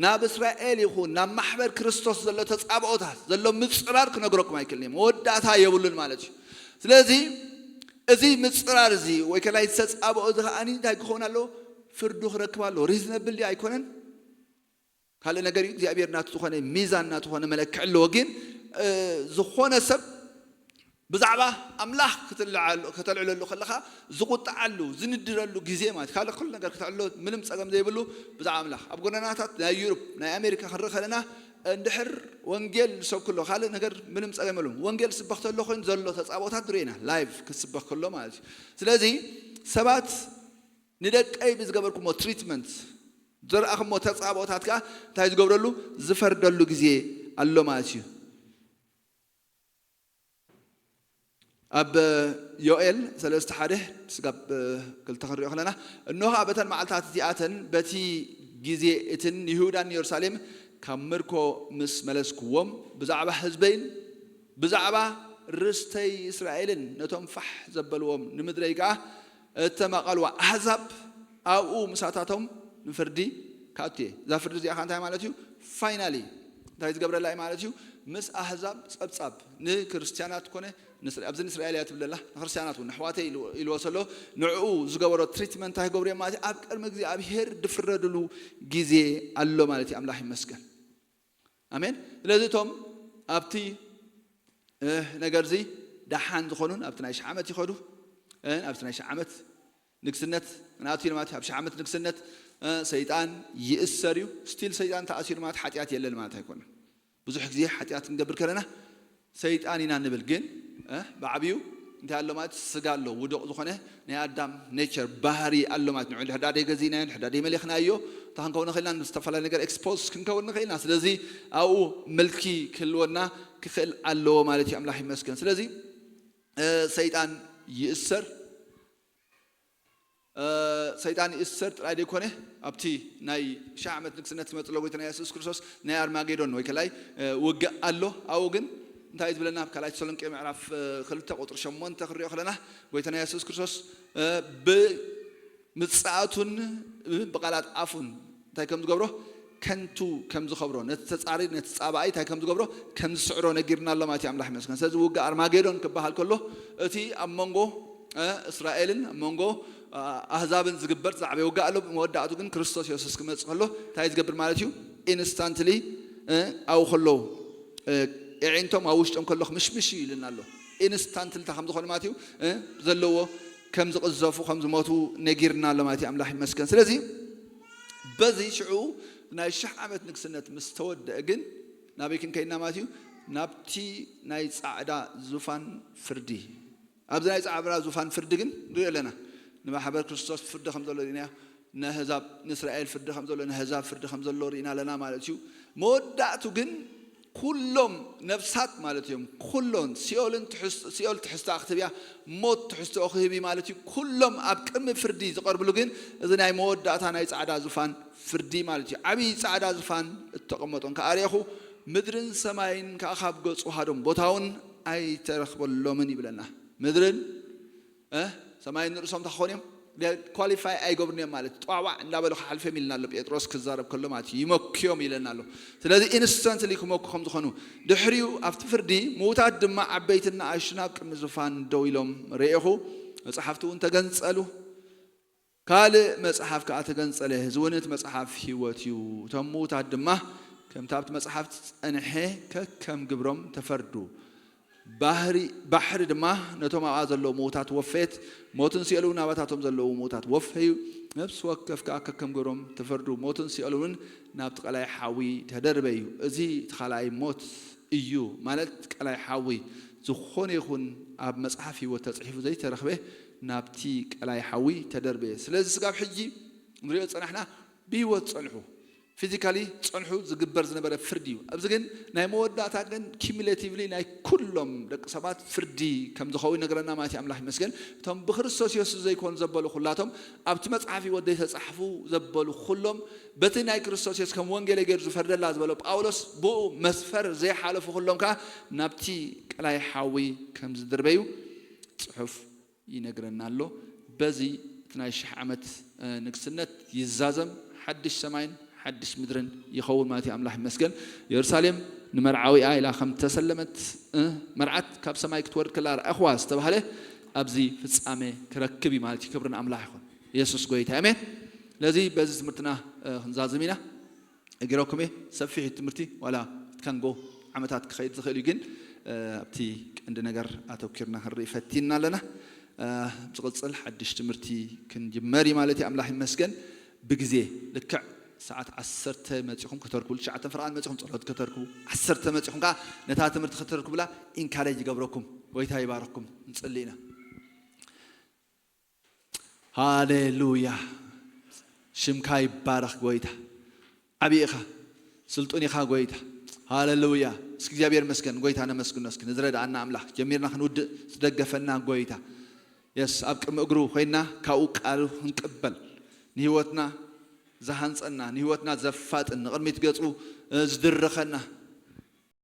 ናብ እስራኤል ይኹን ናብ ማሕበር ክርስቶስ ዘሎ ተጻብኦታት፣ ዘሎ ምጽራር ክነግረኩም ኣይክእልን እየ። መወዳእታ የብሉን ማለት እዩ። ስለዚ እዚ ምጽራር እዚ ወይ ከላይ ዝተጻብኦ እዚ ከኣኒ እንታይ ክኸውን ኣለዎ? ፍርዱ ክረክብ ኣለዎ። ሪዝነብል ድዩ ኣይኮነን? ካልእ ነገር እዩ። እግዚኣብሔር ናቱ ዝኾነ ሚዛን፣ ናቱ ዝኾነ መለክዒ ኣለዎ። ግን፣ እ፣ ዝኾነ ሰብ ብዛዕባ ኣምላኽ ክትልዓሉ-፣ ከተልዕለሉ ከለኻ ዝቑጥዓሉ፣ ዝንድረሉ ግዜ ማለት፣ ካልእ ኩሉ ነገር ከተዕልሎ ምንም ጸገም ዘይብሉ። ብዛዕባ ኣምላኽ ኣብ ጎደናታት ናይ ዩሮፕ፣ ናይ ኣሜሪካ ክንርኢ ከለና፣ እንድሕር ወንጌል ዝሰብኩ ኣሎ፣ ካልእ ነገር ምንም ጸገም የብሉን። ወንጌል ስበኽ ተሎ ኮይኑ ዘሎ ተጻብኦታት ንርኢ ኢና፣ ላይቭ ክስበኽ ከሎ ማለት እዩ። ስለዚ ሰባት ንደቀይ ብዝገበርኩሞ ትሪትመንት፣ ዘርኣኹሞ ተጻብኦታት ከኣ እንታይ ዝገብረሉ? ዝፈርደሉ ግዜ ኣሎ ማለት እዩ። ኣብ ዮኤል ሰለስተ ሓደ ስጋብ ክልተ ክንሪኦ ከለና፣ "እንሆ ኸኣ በተን መዓልታት እቲኣተን በቲ ግዜ እትን ንይሁዳን ንየሩሳሌም ካብ ምርኮ ምስ መለስኩዎም፣ ብዛዕባ ህዝበይን ብዛዕባ ርስተይ እስራኤልን ነቶም ፋሕ ዘበልዎም ንምድረይ ከኣ እተማቐልዋ ኣህዛብ ኣብኡ ምሳታቶም ንፍርዲ ክኣቱ እየ።" እዛ ፍርዲ እዚኣ ከኣ እንታይ ማለት እዩ? ፋይናሊ እንታይ ዝገብረላ እዩ ማለት እዩ? ምስ ኣህዛብ ጸብጻብ ንክርስትያናት ኮነ ንእስራ-፣ ኣብዚ ንእስራኤል እያ ትብለላ፣ ንክርስትያናት እውን ንኣሕዋተይ ኢሉ-፣ ኢልዎ ዘሎ፣ ንዕኡ ዝገበሮ ትሪትመንት እንታይ ክገብሩ እዮም ማለት እዩ? ኣብ ቅድሚ እግዚኣብሄር ድፍረድሉ ግዜ ኣሎ ማለት እዩ። ኣምላኽ ይመስገን። ኣሜን። ስለዚ እቶም ኣብቲ፣ እ፣ ነገር እዚ ደሓን ዝኾኑን ኣብቲ ናይ ሽሕ ዓመት ይኸዱ፣ እ፣ ኣብቲ ናይ ሽሕ ዓመት ንግስነት ንኣትዩ ማለት እዩ። ኣብ ሽሕ ዓመት ንግስነት፣ እ፣ ሰይጣን ይእሰር እዩ። ስቲል ሰይጣን ተኣሲሩ ማለት ሓጢኣት የለን ማለት ኣይኮነን። ብዙሕ ግዜ ሓጢኣት ክንገብር ከለና ሰይጣን ኢና ንብል፣ ግን፣ እ፣ ብዓብዩ እንታይ ኣሎ ማለት ስጋ ኣሎ፣ ውዱቕ ዝኾነ ናይ ኣዳም ኔቸር፣ ባህሪ ኣሎ ማለት ንዑ። ድሕዳዴ ገዚእናዮ፣ ድሕዳዴ መሊኽናዮ፣ እንታይ ክንከውን ንኽእልና? ንዝተፈላለየ ነገር ኤክስፖዝ ክንከውን ንኽእልና። ስለዚ ኣብኡ ምልኪ ክህልወና ክኽእል ኣለዎ ማለት እዩ። ኣምላኽ ይመስገን። ስለዚ፣ እ፣ ሰይጣን ይእሰር፣ እ፣ ሰይጣን ይእሰር ጥራይ ዘይኮነ፣ ኣብቲ ናይ ሽሕ ዓመት ንግስነት ዝመጽእ ዘሎ ጎይታና የሱስ ክርስቶስ ናይ ኣርማጌዶን ወይ ከላይ፣ እ፣ ውግእ ኣሎ። ኣብኡ ግን እንታይ እዩ ዝብለና? ኣብ ካልኣይ ተሰሎንቄ ምዕራፍ፣ እ፣ ክልተ ቁጽሪ ሸሞንተ ክንሪኦ ከለና፣ ጎይታና የሱስ ክርስቶስ፣ እ፣ ብምጽኣቱን ብቃላት ኣፉን እንታይ ከም ዝገብሮ? ከንቱ ከም ዝኸብሮ፣ ነቲ ተጻሪ፣ ነቲ ጻባኣይ እንታይ ከም ዝገብሮ? ከም ዝስዕሮ ነጊርና ኣሎ ማለት እዩ። ኣምላኽ ይመስገን። ስለዚ ውግእ ኣርማጌዶን ክበሃል ከሎ፣ እቲ ኣብ መንጎ፣ እ፣ እስራኤልን ኣብ መንጎ፣ እ፣ ኣህዛብን ዝግበር ዝዓበየ ውግእ ኣሎ። መወዳእቱ ግን ክርስቶስ የሱስ ክመጽእ ከሎ እንታይ ዝገብር ማለት እዩ? ኢንስታንትሊ፣ እ፣ ኣብኡ ከለዉ፣ እ፣ የዒንቶም ኣብ ውሽጦም ከሎ ክምሽምሽ እዩ ኢልና ኣሎ። ኢንስታንትሊ እንታይ ከም ዝኾነ ማለት እዩ፣ እ፣ ዘለዎ ከም ዝቕዘፉ፣ ከም ዝሞቱ ነጊርና ኣሎ ማለት እዩ። ኣምላኽ ይመስገን። ስለዚ በዚ ሽዑ ናይ ሽሕ ዓመት ንግስነት ምስ ተወደአ ግን ናበይ ክንከይድና ማለት እዩ? ናብቲ ናይ ጻዕዳ ዙፋን ፍርዲ። ኣብዚ ናይ ጻዕዳ ዙፋን ፍርዲ ግን ንሪኦ ኣለና። ንማሕበር ክርስቶስ ፍርዲ ከም ዘሎ ርኢናዮ። ንኣህዛብ፣ ንእስራኤል ፍርዲ ከም ዘሎ፣ ንኣህዛብ ፍርዲ ከም ዘሎ ርኢና ኣለና ማለት እዩ። መወዳእቱ ግን ኩሎም ነፍሳት ማለት እዮም፣ ኩሎን ሲኦልን ትሕዝ-፣ ሲኦል ትሕዝቶኣ ክትህብ እያ፣ ሞት ትሕዝቶኡ ክህብ እዩ ማለት እዩ። ኩሎም ኣብ ቅድሚ ፍርዲ ዝቐርብሉ ግን እዚ ናይ መወዳእታ ናይ ጻዕዳ ዙፋን ፍርዲ ማለት እዩ። ዓብዪ ጻዕዳ ዙፋን እተቐመጦን ከኣ ርኤኹ፣ ምድርን ሰማይን ከኣ ካብ ገጹ ሃዶም፣ ቦታ እውን ኣይተረኽበሎምን ይብለና። ምድርን፣ እ፣ ሰማይን ንርእሶም እንታይ ክኾኑ እዮም? ኳሊፋይ ኣይገብሩን እዮም ማለት፣ ጧዕዋዕ እንዳበሉ ክሓልፉ እዮም ኢልና ኣሎ ጴጥሮስ ክዛረብ ከሎ ማለት እዩ። ይመክዮም ኢለና ኣሎ። ስለዚ ኢንስታንትሊ ክመኩ ከም ዝኾኑ፣ ድሕሪኡ ኣብቲ ፍርዲ ምዉታት ድማ ዓበይትን ንኣሽቱን ኣብ ቅድሚ ዙፋን ደው ኢሎም ርኤኹ፣ መጻሕፍቲ እውን ተገንጸሉ። ካልእ መጽሓፍ ከኣ ተገንጸለ፣ እዚ እውን እቲ መጽሓፍ ህይወት እዩ። እቶም ምዉታት ድማ ከምቲ ኣብቲ መጽሓፍ ዝጸንሐ ከከም ግብሮም ተፈርዱ። ባሕሪ ባሕሪ ድማ ነቶም ኣብኣ ዘለዉ ምዉታት ወፈየት፣ ሞትን ሲኦል እውን ናባታቶም ዘለዉ ምዉታት ወፈዩ። ነፍሲ ወከፍ ከኣ ከከም ግብሮም ተፈርዱ፣ ሞትን ሲኦል እውን ናብቲ ቀላይ ሓዊ ተደርበዩ። እዚ እቲ ካልኣይ ሞት እዩ፣ ማለት ቀላይ ሓዊ። ዝኾነ ይኹን ኣብ መጽሓፍ ህይወት ተጽሒፉ ዘይተረኽበ ናብቲ ቀላይ ሓዊ ተደርበየ። ስለዚ ስጋብ ሕጂ ንሪኦ ዝጸናሕና ብህይወት ጸንሑ፣ ፊዚካሊ ጸንሑ ዝግበር ዝነበረ ፍርዲ እዩ። ኣብዚ ግን ናይ መወዳእታ ግን ኪሙሌቲቭሊ ናይ ኩሎም ደቂ ሰባት ፍርዲ ከም ዝኸውን ይነግረና ማለት እዩ። ኣምላኽ ይመስገን። እቶም ብክርስቶስ የሱስ ዘይኮኑ ዘበሉ ኩላቶም ኣብቲ መጽሓፍ ህይወት ዘይተጻሕፉ ዘበሉ ኩሎም በቲ ናይ ክርስቶስ የሱስ ከም ወንጌል ገይሩ ዝፈርደላ ዝበሎ ጳውሎስ ብኡ መስፈር ዘይሓለፉ ኩሎም ከኣ ናብቲ ቀላይ ሓዊ ከም ዝድርበዩ ጽሑፍ ይነግረና ኣሎ። በዚ እቲ ናይ ሽሕ ዓመት እ፣ ንግስነት ይዛዘም፣ ሓድሽ ሰማይን ሓድሽ ምድርን ይኸውን ማለት እዩ። ኣምላኽ ይመስገን። የሩሳሌም ንመርዓዊኣ ኢላ ከም ተሰለመት እ፣ መርዓት ካብ ሰማይ ክትወርድ ከላ ረኣኹዋ ዝተባህለ ኣብዚ ፍጻሜ ክረክብ እዩ ማለት እዩ። ክብሪ ንኣምላኽ ይኹን። የሱስ ጎይታ። ኣሜን። ስለዚ በዚ ትምህርትና እ፣ ክንዛዝም ኢና። እግረኩም እየ። ሰፊሕ ትምህርቲ ዋላ ትካንጎ ዓመታት ክኸይድ ዝኽእል እዩ፣ ግን እ፣ ኣብቲ ቀንዲ ነገር ኣተኪርና ክንርኢ ፈቲና ኣለና። እ፣ ዝቕጽል ሓድሽ ትምህርቲ ክንጅመር እዩ ማለት እዩ። ኣምላኽ ይመስገን። ብግዜ ልክዕ ሰዓት ዓሰርተ መጺኹም ከተርክቡ፣ ትሽዓተ ፍርቓን መጺኹም ጸሎት ከተርክቡ፣ ዓሰርተ መጺኹም ከኣ ነታ ትምህርቲ ከተርክቡላ ኢንካሬጅ ይገብረኩም። ጎይታ ይባርኽኩም። ንጽሊ ኢና። ሃሌሉያ። ሽምካ ይባረኽ ጎይታ። ዓቢ ኢኻ። ስልጡን ኢኻ ጎይታ። ሃሌሉያ። እስኪ እግዚኣብሔር ይመስገን። ጎይታ ነመስግኖ። እስኪ ንዝረድኣና ኣምላኽ፣ ጀሚርና ክንውድእ ዝደገፈና ጎይታ። የስ፣ ኣብ ቅድሚ እግሩ ኮይና ካብኡ ቃሉ ክንቅበል፣ ንህይወትና ዝሃንጸና፣ ንህይወትና ዘፋጥን፣ ንቕድሚት ገጹ እ፣ ዝድርኸና፣